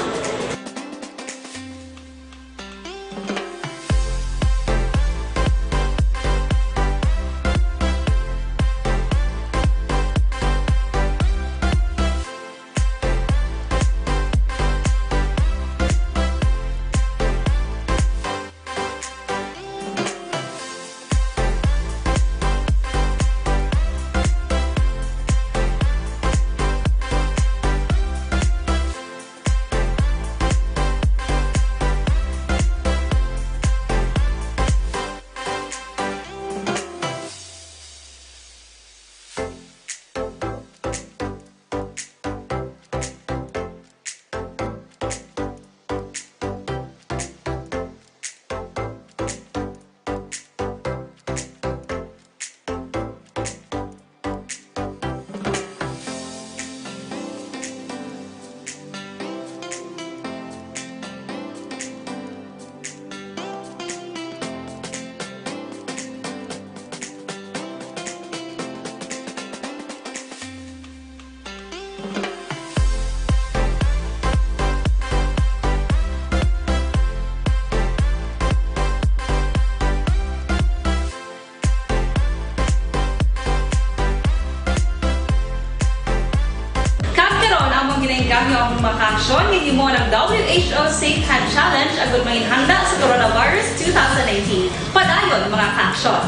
Kag karon, amon ginainggangyo ang mga aksyon nga himuon ang W H O Safe Hand Challenge agud manginhanda sa coronavirus two thousand nineteen. Padayon, mga kaaksyon.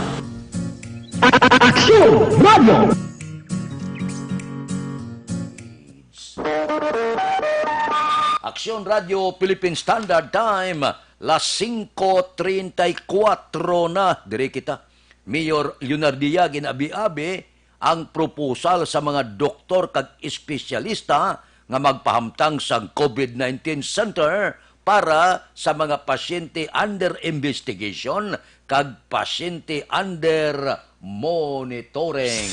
Aksyon Radio! Aksyon Radio Philippine Standard Time, las singko treinta y cuatro na. Diri kita. Mayor Leonardia gin-abi-abi ang proposal sa mga doktor kag espesyalista nga magpahamtang sang COVID nineteen center para sa mga pasyente under investigation kag pasyente under monitoring.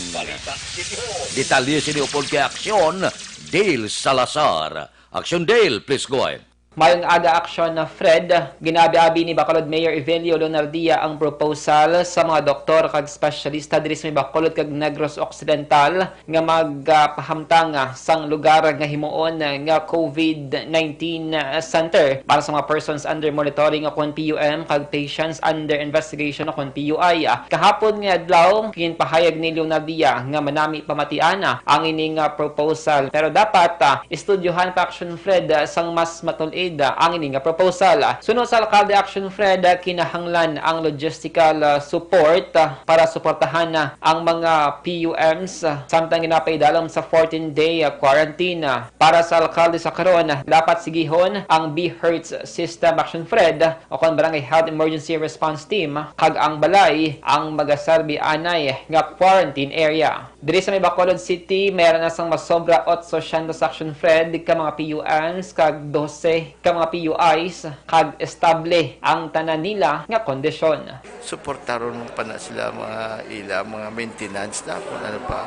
Detalye sini upod kay Aksyon, Dale Salazar. Aksyon, Dale, please go ahead. Mayong aga, Aksyon, Fred. Ginabi-abi ni Bacolod Mayor Evelio Leonardia ang proposal sa mga doktor kag espesyalista diri sa may Bacolod kag Negros Occidental nga magpahamtang, ah, sang lugar nga himuon, ah, nga COVID nineteen, ah, center para sa mga persons under monitoring o kon P U M kag patients under investigation o kon P U I. Ah, kahapon nga adlaw, ginpahayag ni Leonardia nga manami pamatian, ah, ang ining, ah, proposal, pero dapat, ah, estudyohan pa, Action Fred, ah, sang mas matul-id, ah, ang ini nga proposal. Suno sa alkalde, Action Fred, ah, kinahanglan ang logistical, ah, support, ah, para suportahan, ah, ang mga P U Ms, ah, samtang ginapaidalom sa fourteen-day, ah, quarantine. Ah, para sa alkalde sa karon, ah, dapat sigihon ang BHERTs system, Action Fred, ah, o kon Barangay Health Emergency Response Team, ah, kag ang balay ang magaserbi anay nga quarantine area. Diri sa may Bacolod City, mayara na sang masobra otsosyentos, Action Fred, ka mga P U Ms kag dose ka mga P U Is, kag estable ang tanan nila nga kondisyon. Suportaron mo pa na sila, mga ila, mga maintenance na, kung ano pa.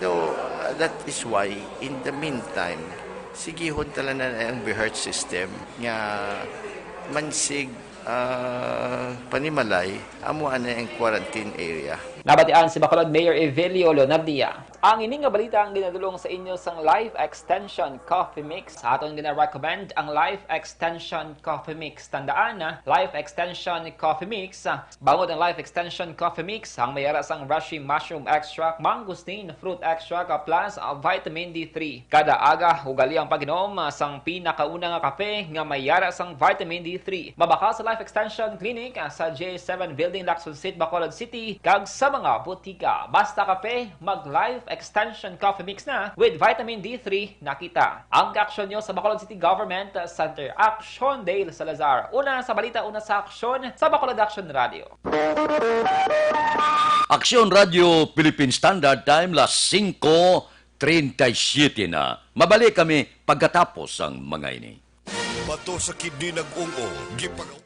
So, uh, that is why, in the meantime, sigihon tala na ang BHERT system nga mansig, ah, panimalay, amo ana ang quarantine area. Nabatian si Bacolod Mayor Evelio Leonardia. Ang ini nga balita ang ginadulong sa inyo sang Life Extension Coffee Mix. Sa aton gina-recommend ang Life Extension Coffee Mix. Tandaan, ah, Life Extension Coffee Mix, ah, bangod ang Life Extension Coffee Mix, ang mayara sang reishi mushroom extract, mangosteen fruit extract, ah, plus, ah, vitamin D three. Kada aga, ugali ang pag-inom, ah, sang pinakauna nga kape nga mayara sang vitamin D three. Mabakal sa Life Extension Clinic, ah, sa J seven Building, Lacson Street, Bacolod City, kag sa mga butika. Basta kape, mag Life Extension Coffee Mix na with vitamin D three na kita. Ang kaaksyon nyo sa Bacolod City Government Center. Aksyon, Dale Salazar. Una sa balita, una sa aksyon, sa Bacolod Aksyon Radio. Aksyon Radio Philippine Standard Time, las singko treinta y siete na. Mabalik kami pagkatapos sang mga ini. Bato sa kidney nag-ung-ong, gipang-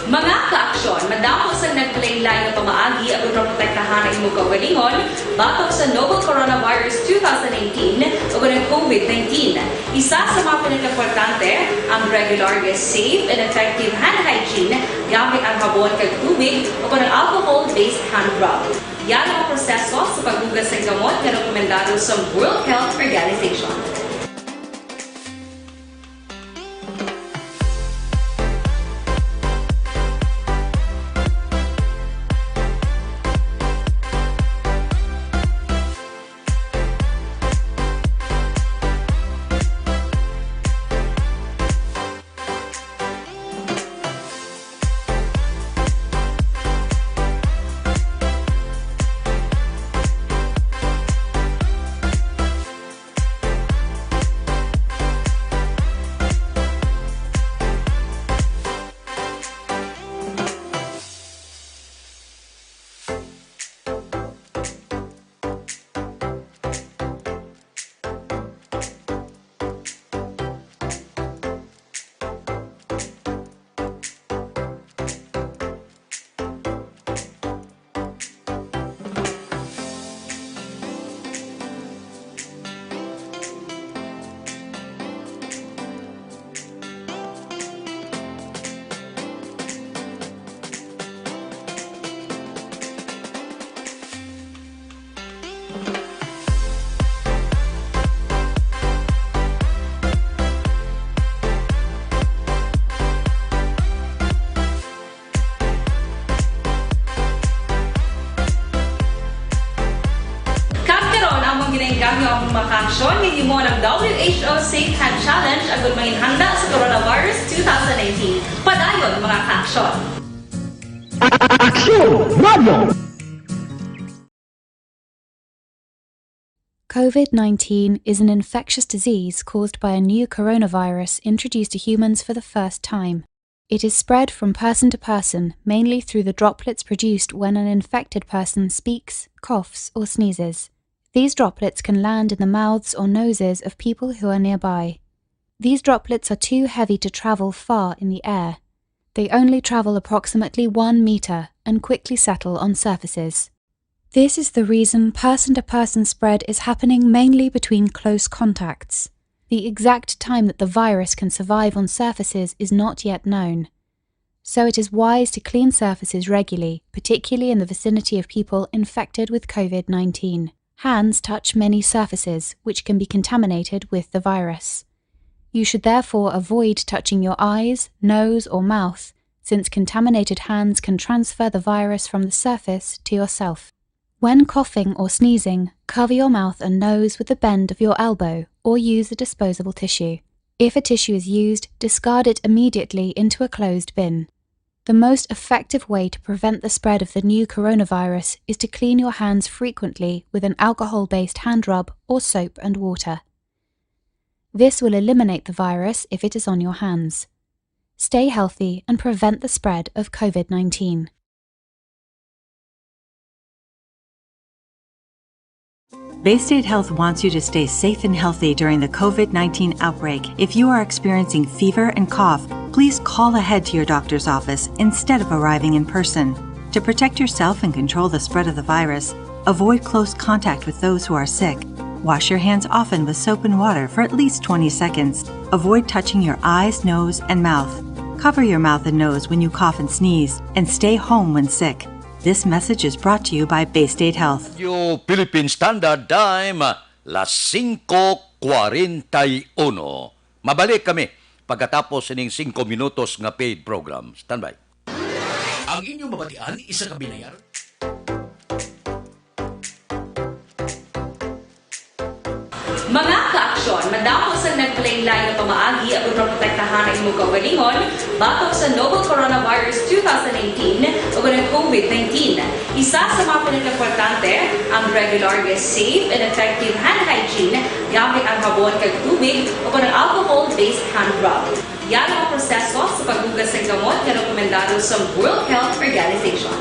Mga kaaksyon, madamo sang naglain-lain nga pamaagi aron maprotektahan ang imong kaugalingon batok sa novel coronavirus two thousand nineteen o ang COVID nineteen. Isa sa mga pinakaimportante ang regular nga safe and effective hand hygiene gamit ang habon kag tubig o kon ang alcohol-based hand rub. Yara ang proseso sa paghugas sang gamot nga rekomendado sa World Health Organization. Kag karon, amon ginaengganyo ang mga kaaksyon nga gihimo ng W H O Safe Hand Challenge agud manginhanda sa coronavirus two thousand nineteen. Padayon, mga kaaksyon. Aksyon Radio! COVID nineteen is an infectious disease caused by a new coronavirus introduced to humans for the first time. It is spread from person to person, mainly through the droplets produced when an infected person speaks, coughs, or sneezes. These droplets can land in the mouths or noses of people who are nearby. These droplets are too heavy to travel far in the air. They only travel approximately one meter and quickly settle on surfaces. This is the reason person-to-person spread is happening mainly between close contacts. The exact time that the virus can survive on surfaces is not yet known. So it is wise to clean surfaces regularly, particularly in the vicinity of people infected with COVID nineteen. Hands touch many surfaces which can be contaminated with the virus. You should therefore avoid touching your eyes, nose, or mouth, since contaminated hands can transfer the virus from the surface to yourself. When coughing or sneezing, cover your mouth and nose with the bend of your elbow or use a disposable tissue. If a tissue is used, discard it immediately into a closed bin. The most effective way to prevent the spread of the new coronavirus is to clean your hands frequently with an alcohol-based hand rub or soap and water. This will eliminate the virus if it is on your hands. Stay healthy and prevent the spread of COVID nineteen. Bay State Health wants you to stay safe and healthy during the COVID nineteen outbreak. If you are experiencing fever and cough, please call ahead to your doctor's office instead of arriving in person. To protect yourself and control the spread of the virus, avoid close contact with those who are sick. Wash your hands often with soap and water for at least twenty seconds. Avoid touching your eyes, nose, and mouth. Cover your mouth and nose when you cough and sneeze, and stay home when sick. This message is brought to you by Bay State Health. Radyo Philippine Standard Time, las singko kuwarenta y uno. Mabalik kami pagkatapos sining singko minutos nga paid program. Standby. Ang inyong mabatian, isa ka binayar. Mga kaaksyon, madamo sang nagpalain-lain nga pamaagi agud maprotektahan ang imong kaugalingon batok sa novel coronavirus two thousand nineteen ug ang COVID nineteen. Isa sa mga pinakaimportante ang regular nga safe and effective hand hygiene gamit ang habon kag tubig ug ang alcohol-based hand rub. Yara ang proseso sa paghugas sang kamot nga rekomendado sa World Health Organization.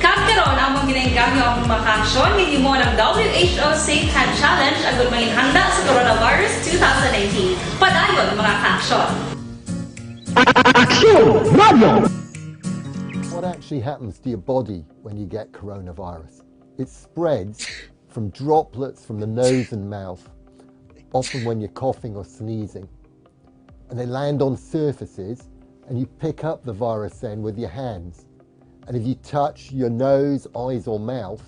Kag karon, among ginaengganyo ang mga kaaksyon nga hinimo ng W H O Safe Hand Challenge agud manginhanda sa coronavirus two thousand nineteen. Padayon, mga kaaksyon. Aksyon Radio! What actually happens to your body when you get coronavirus? It spreads from droplets from the nose and mouth, often when you're coughing or sneezing. And they land on surfaces, and you pick up the virus then with your hands. And if you touch your nose, eyes, or mouth,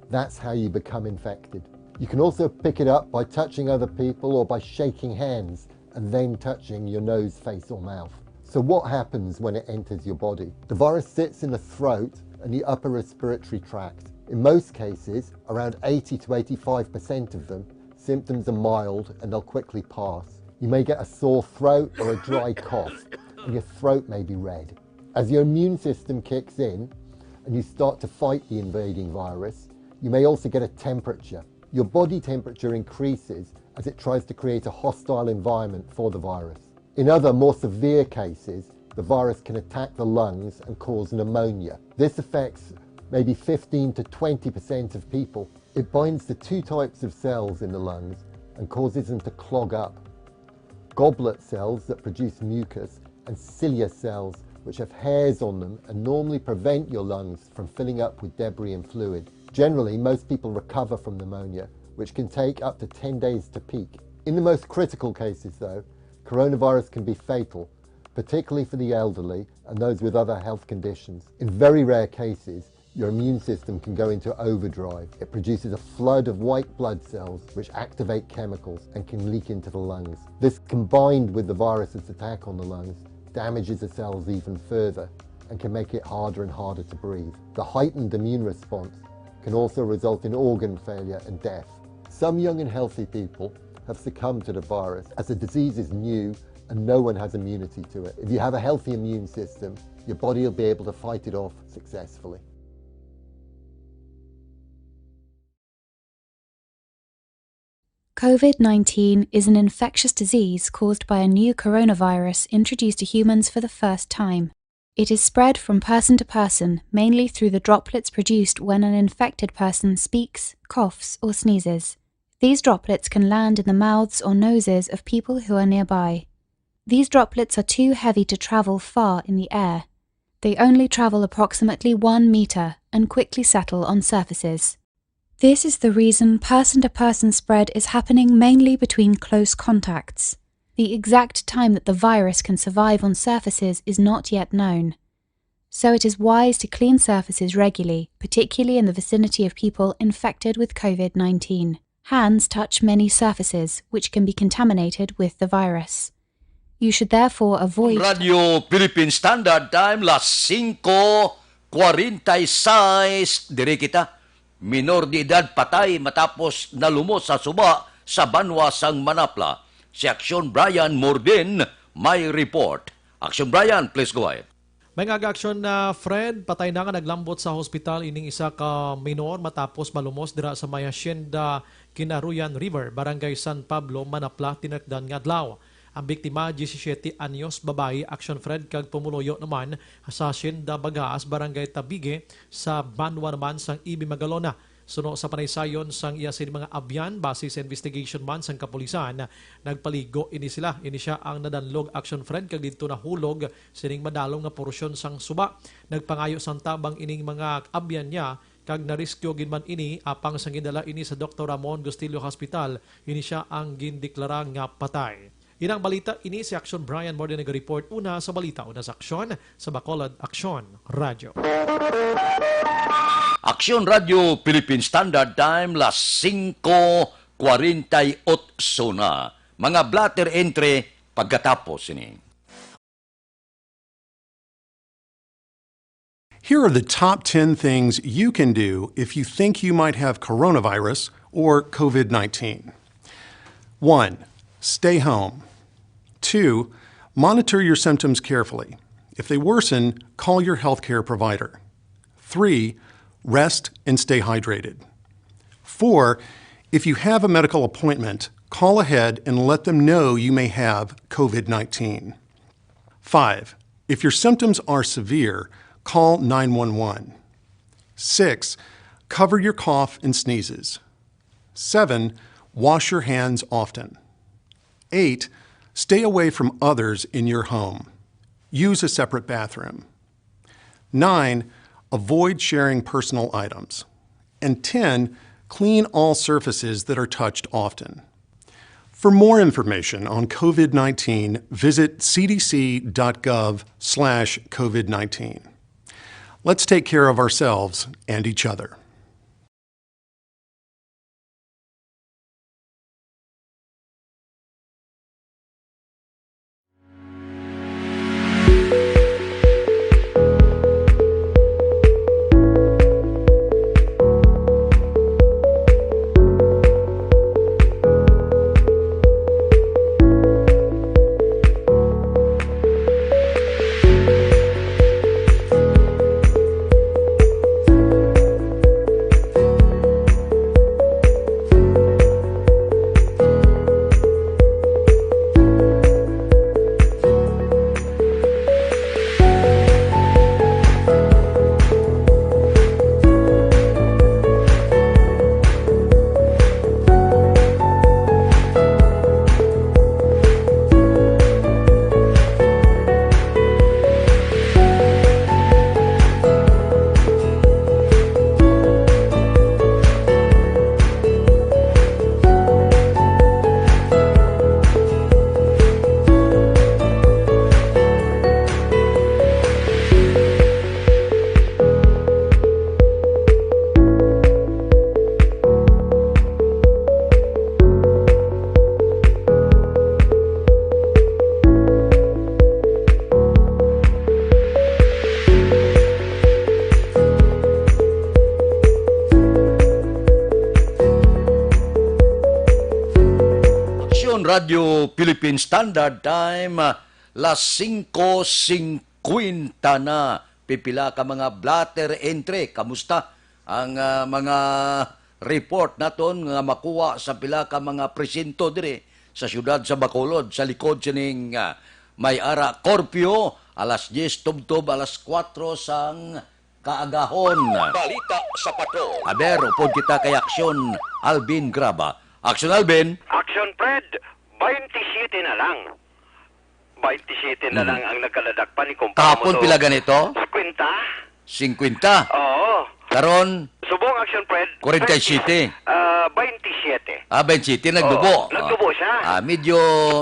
that's how you become infected. You can also pick it up by touching other people or by shaking hands and then touching your nose, face, or mouth. So what happens when it enters your body? The virus sits in the throat and the upper respiratory tract. In most cases, around eighty to eighty-five percent of them, symptoms are mild and they'll quickly pass. You may get a sore throat or a dry cough, and your throat may be red. As your immune system kicks in, and you start to fight the invading virus, you may also get a temperature. Your body temperature increases as it tries to create a hostile environment for the virus. In other, more severe cases, the virus can attack the lungs and cause pneumonia. This affects maybe fifteen to twenty percent of people. It binds to two types of cells in the lungs and causes them to clog up. Goblet cells that produce mucus and cilia cells, which have hairs on them and normally prevent your lungs from filling up with debris and fluid. Generally, most people recover from pneumonia, which can take up to ten days to peak. In the most critical cases, though, coronavirus can be fatal, particularly for the elderly and those with other health conditions. In very rare cases, your immune system can go into overdrive. It produces a flood of white blood cells which activate chemicals and can leak into the lungs. This, combined with the virus's attack on the lungs, damages the cells even further and can make it harder and harder to breathe. The heightened immune response can also result in organ failure and death. Some young and healthy people have succumbed to the virus, as the disease is new and no one has immunity to it. If you have a healthy immune system, your body will be able to fight it off successfully. COVID nineteen is an infectious disease caused by a new coronavirus introduced to humans for the first time. It is spread from person to person, mainly through the droplets produced when an infected person speaks, coughs, or sneezes. These droplets can land in the mouths or noses of people who are nearby. These droplets are too heavy to travel far in the air. They only travel approximately one meter and quickly settle on surfaces. This is the reason person to person spread is happening mainly between close contacts. The exact time that the virus can survive on surfaces is not yet known. So it is wise to clean surfaces regularly, particularly in the vicinity of people infected with COVID nineteen. Hands touch many surfaces which can be contaminated with the virus. You should therefore avoid Radyo Philippine Standard Time, las singko kwarenta y seis, diri kita. Minor de edad patay matapos nalumos sa suba sa banwa sang Manapla. Si Aksyon Brian Morden may report. Aksyon Brian, please go ahead. May nga aga aksyon na Fred, patay na nga naglambot sa hospital ining isa ka minor matapos malumos dira sa may Hacienda Kinaruyan River, Barangay San Pablo, Manapla, tinakdan nga adlaw. Ang biktima, diyesisiyete anyos, babayi, aksyon Fred, kag pumuluyo naman sa Hacienda Bagaas, Barangay Tabigue, sa banwa naman sang Ibi Magalona. Suno sa panaysayon sang iya sini mga abyan, base sa investigation man sang kapulisan, nagpaligo ini sila. Ini sia ang nadanlog, aksyon Fred, kag didto nahulog sining madalom nga porsyon sang suba. Nagpangayo sang tabang ining mga abyan niya, kag na-rescue gid man ini, apang sang gindala ini sa Doktor Ramon Gustillo Hospital, ini sia ang gindeklara nga patay. Inang balita ini si Aksyon Brian Morden naga-report. Una sa balita, una sa aksyon, sa Bacolod Aksyon Radyo. Aksyon Radyo Philippine Standard Time, las singko kwarenta y otso na. Mga blotter entry pagkatapos sini. Here are the top ten things you can do if you think you might have coronavirus or COVID nineteen. One, stay home. Two, monitor your symptoms carefully. If they worsen, call your healthcare provider. Three, rest and stay hydrated. Four, if you have a medical appointment, call ahead and let them know you may have COVID nineteen. Five, if your symptoms are severe, call nine one one. Six, cover your cough and sneezes. Seven, wash your hands often. Eight, stay away from others in your home. Use a separate bathroom. Nine, avoid sharing personal items. And ten, clean all surfaces that are touched often. For more information on COVID nineteen, visit C D C dot gov slash COVID nineteen. Let's take care of ourselves and each other. Radyo Philippine Standard Time, ah, las singko singkwenta na. Pipila ka mga blotter entry. Kamusta ang, ah, mga report naton nga makuha sa pila ka mga presinto diri sa siyudad sa Bacolod, sa likod sining, ah, may ara curfew, alas diyes tubtob alas kuwatro sang kaagahon. Balita sa Patrol. Aber, upod kita kay Aksyon Alvin Graba. Aksyon Alvin. Action Fred, twenty-seven na lang. Twenty-seven na Hmm. lang ang nagkaladakpan ni kumpara mo Kahapon, to. Pila ganito? Singkwenta. Singkwenta. Oo. Karon? Subong Action Fred, Kwarenta y siyete. Ah, twenty-seven. Ah, twenty-seven, Oo, nagdubo. Nagdubo siya. Ah, medyo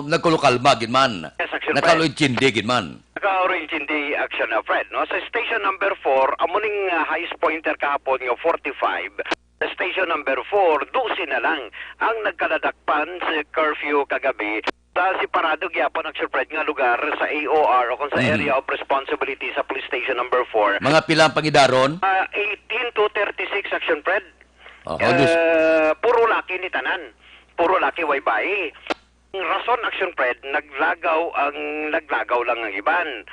nagkulukalma gid man. Yes, Action Fred. Nakaluid-chindi gid man. Naka-orange-chindi Action, ah, Fred, no? Sa station number four, amo ning, ah, highest pointer kahapon nga forty-five. Sa station number four, dose na lang ang nagkaladakpan sa curfew kagabi sa separado gyapon, Action Fred, nga lugar sa A O R o kung sa Mhm. area of responsibility sa police station number four. Mga pila ang pangidaron? Ah, eighteen to thirty-six, Action Fred. Oh, how this? Ah, puro laki ni tanan. Puro laki, way bayi. Ang rason, Action Fred, naglagaw ang, naglagaw lang ang iban.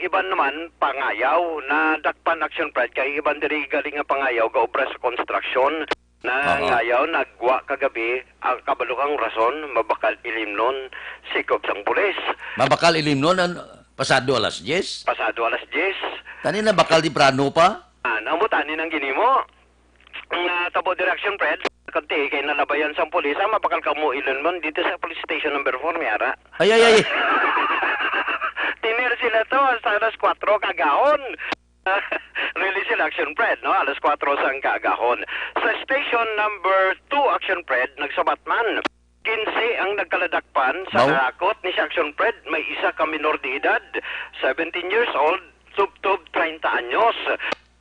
Iban naman, pangayaw, nadakpan, Action Fred, kay iban diri galing nga pangayaw, gaobra sa construction. Oo. Nangayaw, nagwa kagabi, ang kabalo kang rason, mabakal ilimnon, sikop sang pulis. Mabakal ilimnon, an-, pasado alas diyes? Pasado alas diyes. Tani na, bakal di prano pa? Ah, namo tani nang ginimo. Ang, ah, tabo direksyon, Fred, kanti kay nalabayan sang pulis, ah, mabakal ka mo ilimnon dito sa police station number four, may ara. Ay, ay, ay. Tiner sila to hasta alas kuwatro kagahon. Release sila, Action Fred, no? Alas kuwatro sang kagahon. Sa station number two, Action Fred, nagsabat man. Kinse ang nagkaladakpan sa Mao? Narakot ni si Action Fred, may isa ka minor de edad, seventeen years old, tubtob treinta anyos.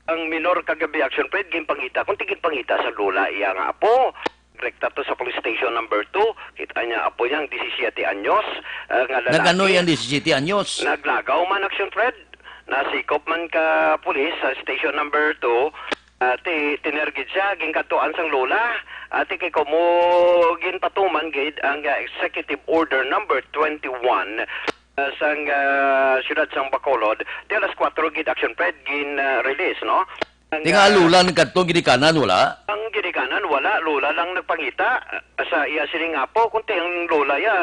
Ang minor kagabi, Action Fred, ginpangita. Kung di ginpangita sa lola iya nga apo, rekta to sa police station number two, kita niya apo niya ang disisiete anyos, ah, nga lalaki. Nag-ano yang disisiete anyos? Naglagaw man, Action Fred. Nasikop man ka pulis sa station number two. Ah, ti-, tinergid siya, ginkadtuan sang lola. Ati kay kumo ginpatuman gid ang, ah, Executive Order number twenty-one, ah, sang, ah, siyudad sang Bacolod. Ti alas kuwatro gid, Action Fred, gin, ah, release, no? Ang, Di nga ah, lola ni kadto ginikanan, wala? Ang ginikanan, wala. Lola lang nagpangita, ah, sa iya sining apo. Kunti ang lola ya,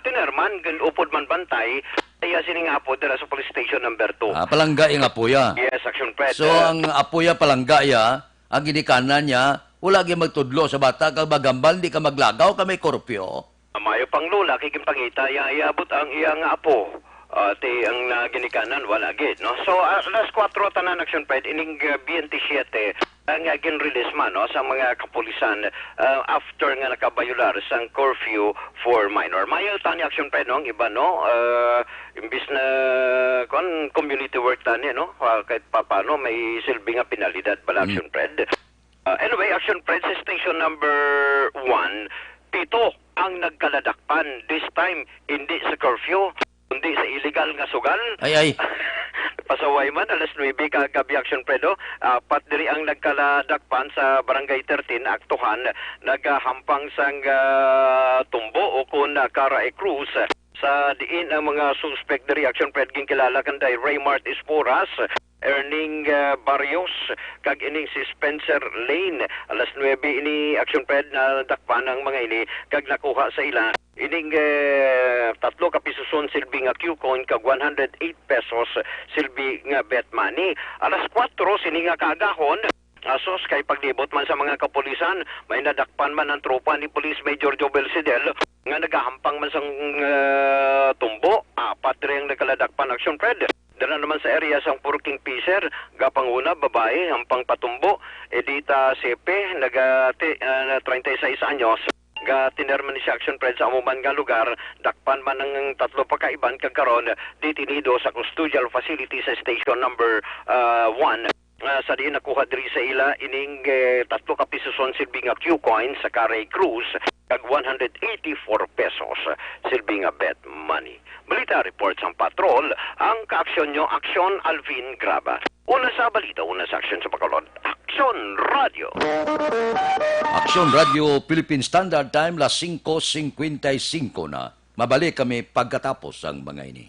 tinerman, gin-upod man bantay, sa iya sining apo dira sa police station number two. Ah, palangga yung apo ya. Yes, Action Fred. So, ah, ang apo ya, palangga ya, ang ginikanan niya, wala gyud magtudlo sa bata, kag magambal, di ka maglagaw, ka may korpyo. Mayo pang lola, kay ginpangita, iya, iabot ang iya nga apo. Ah, ti ang, ah, ginikanan, wala gid, no? So, ah, alas kuwatro tanan, Action Fred, ining, ah, twenty-seven, ang, ah, gin-release man, no, sa mga kapulisan, ah, after nga nakabayular sang curfew for minor. Mayo tani, Action Fred, no, ang iba, no? Ah, imbis na, kwan, community work tani, no? Ah, kahit papano, may silbi nga penalidad pala, Mm. Action Fred. Ah, anyway, Action Fred, sa station number one, pito ang nagkaladakpan. This time, hindi sa curfew, kundi sa illegal nga sugal. Ay, ay. Pasaway man, alas nuebe kagabi, Action Fred, oh. Apat diri ang nagkaladakpan sa Barangay thirteen, Aktuhan, nagahampang sang, ah, Tumbo o kun, ah, Cara e Cruz. Sa diin ang mga suspect diri, Action Fred, ginkilala kanday Raymart Esporas, Erning, ah, Barrios, kag ining si Spencer Lane. Alas nuebe ini, Action Fred, nadakpan ang mga ini kag nakuha sa ila ining, eh, tatlo ka pisuson silbi nga Q coin kag one hundred eight pesos silbi nga bet money. Alas kuwatro sini nga kaagahon, asos kay paglibot man sa mga kapulisan, may nadakpan man ang tropa ni Police Major Jobel Sidel nga nagahampang man sang, eh, Tumbo. Apat diri ang nagkaladakpan, Action Fred. Dala naman sa area sang Purking Fisher, gapanguna, babae, hampang pa Tumbo, Edita Sepe, naga-, ti-, ah, treinta y seis anyos. Ga-tiner man ni siya, Action Fred, sa amo man nga lugar, dakpan man ang tatlo pa ka iban kag karon detenido sa custodial facility sa station number, ah, one. Ah, sa diin nakuha diri sa ila ining, eh, tatlo ka pisuson silbi nga Q coin sa Cara e Cruz kag one hundred eighty-four pesos silbi nga bet money. Balita report sang patrol, ang kaaksyon nyo, Aksyon Alvin Graba. Una sa balita, una sa aksyon sa Bacolod, Aksyon Radio. Aksyon Radio Philippine Standard Time, las singko singkwenta y singko na. Mabalik kami pagkatapos sang mga ini.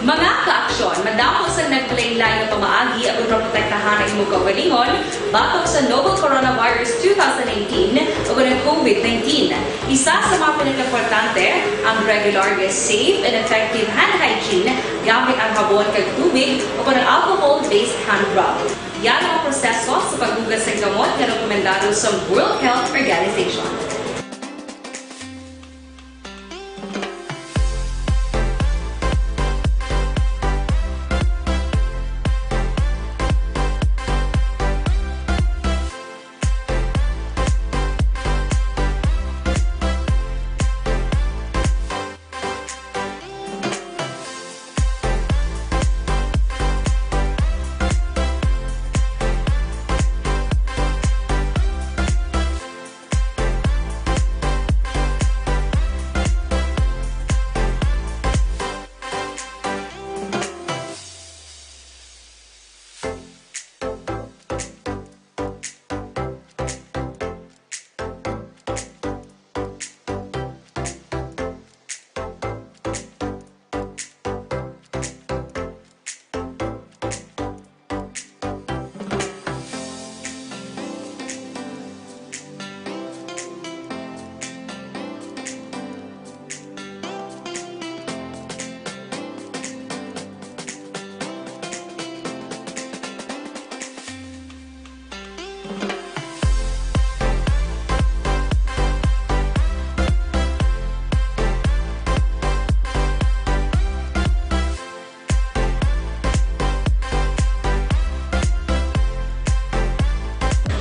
Mga kaaksyon, madamo sang naglain-lain nga pamaagi aron maprotektahan ang imong kaugalingon batok sa novel coronavirus two thousand nineteen o ang COVID nineteen. Isa sa mga pinakaimportante ang regular nga safe and effective hand hygiene gamit ang habon kag tubig o ang alcohol-based hand rub. Yan ang proseso sa paghugas sang gamot nga rekomendado sa World Health Organization.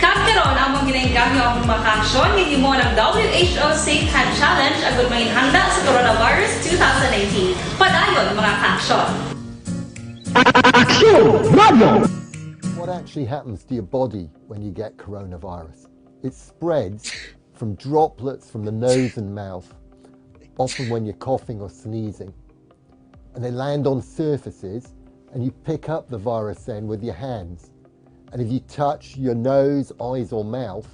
Kag karon, among ginaengganyo ang mga kaaksyon nga himo ng W H O Safe Hand Challenge agud manginhanda sa coronavirus two thousand nineteen. Padayon, mga kaaksyon. Aksyon Radio! What actually happens to your body when you get coronavirus? It spreads from droplets from the nose and mouth, often when you're coughing or sneezing. And they land on surfaces, and you pick up the virus then with your hands. And if you touch your nose, eyes, or mouth,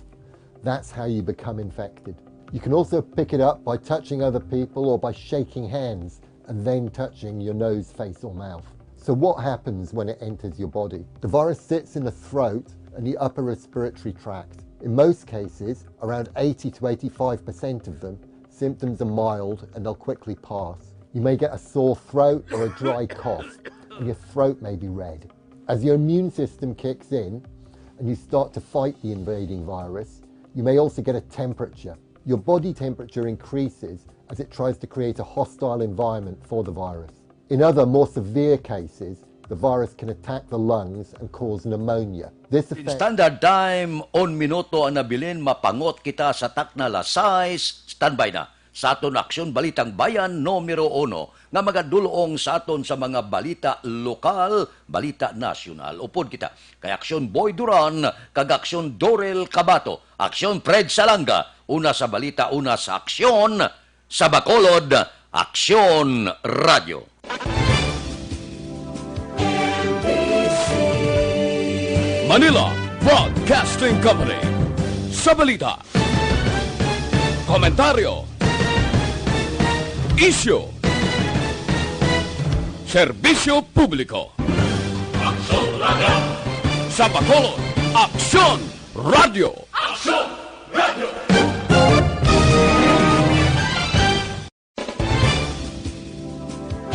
that's how you become infected. You can also pick it up by touching other people or by shaking hands and then touching your nose, face, or mouth. So, what happens when it enters your body? The virus sits in the throat and the upper respiratory tract. In most cases, around eighty to eighty-five percent of them, symptoms are mild and they'll quickly pass. You may get a sore throat or a dry cough, and your throat may be red. As your immune system kicks in and you start to fight the invading virus, you may also get a temperature. Your body temperature increases as it tries to create a hostile environment for the virus. In other, more severe cases, the virus can attack the lungs and cause pneumonia. This In affects standard time, un minuto ang nabilin, mapangot kita sa takna las sais. Standby na sa aton Aksyon Balitang Bayan numero uno nga magadul-ong sa aton sa mga balita lokal, balita nasyonal. Upod kita kay Aksyon Boy Duran kag Aksyon Dorel Cabato, Aksyon Fred Salanga, una sa balita, una sa aksyon. Sa Bacolod, Aksyon Radio. Manila Broadcasting Company. Sa balita, komentaryo, isyu, serbisyo publiko. Aksyon Radio. Sa Bacolod, Aksyon Radio. Aksyon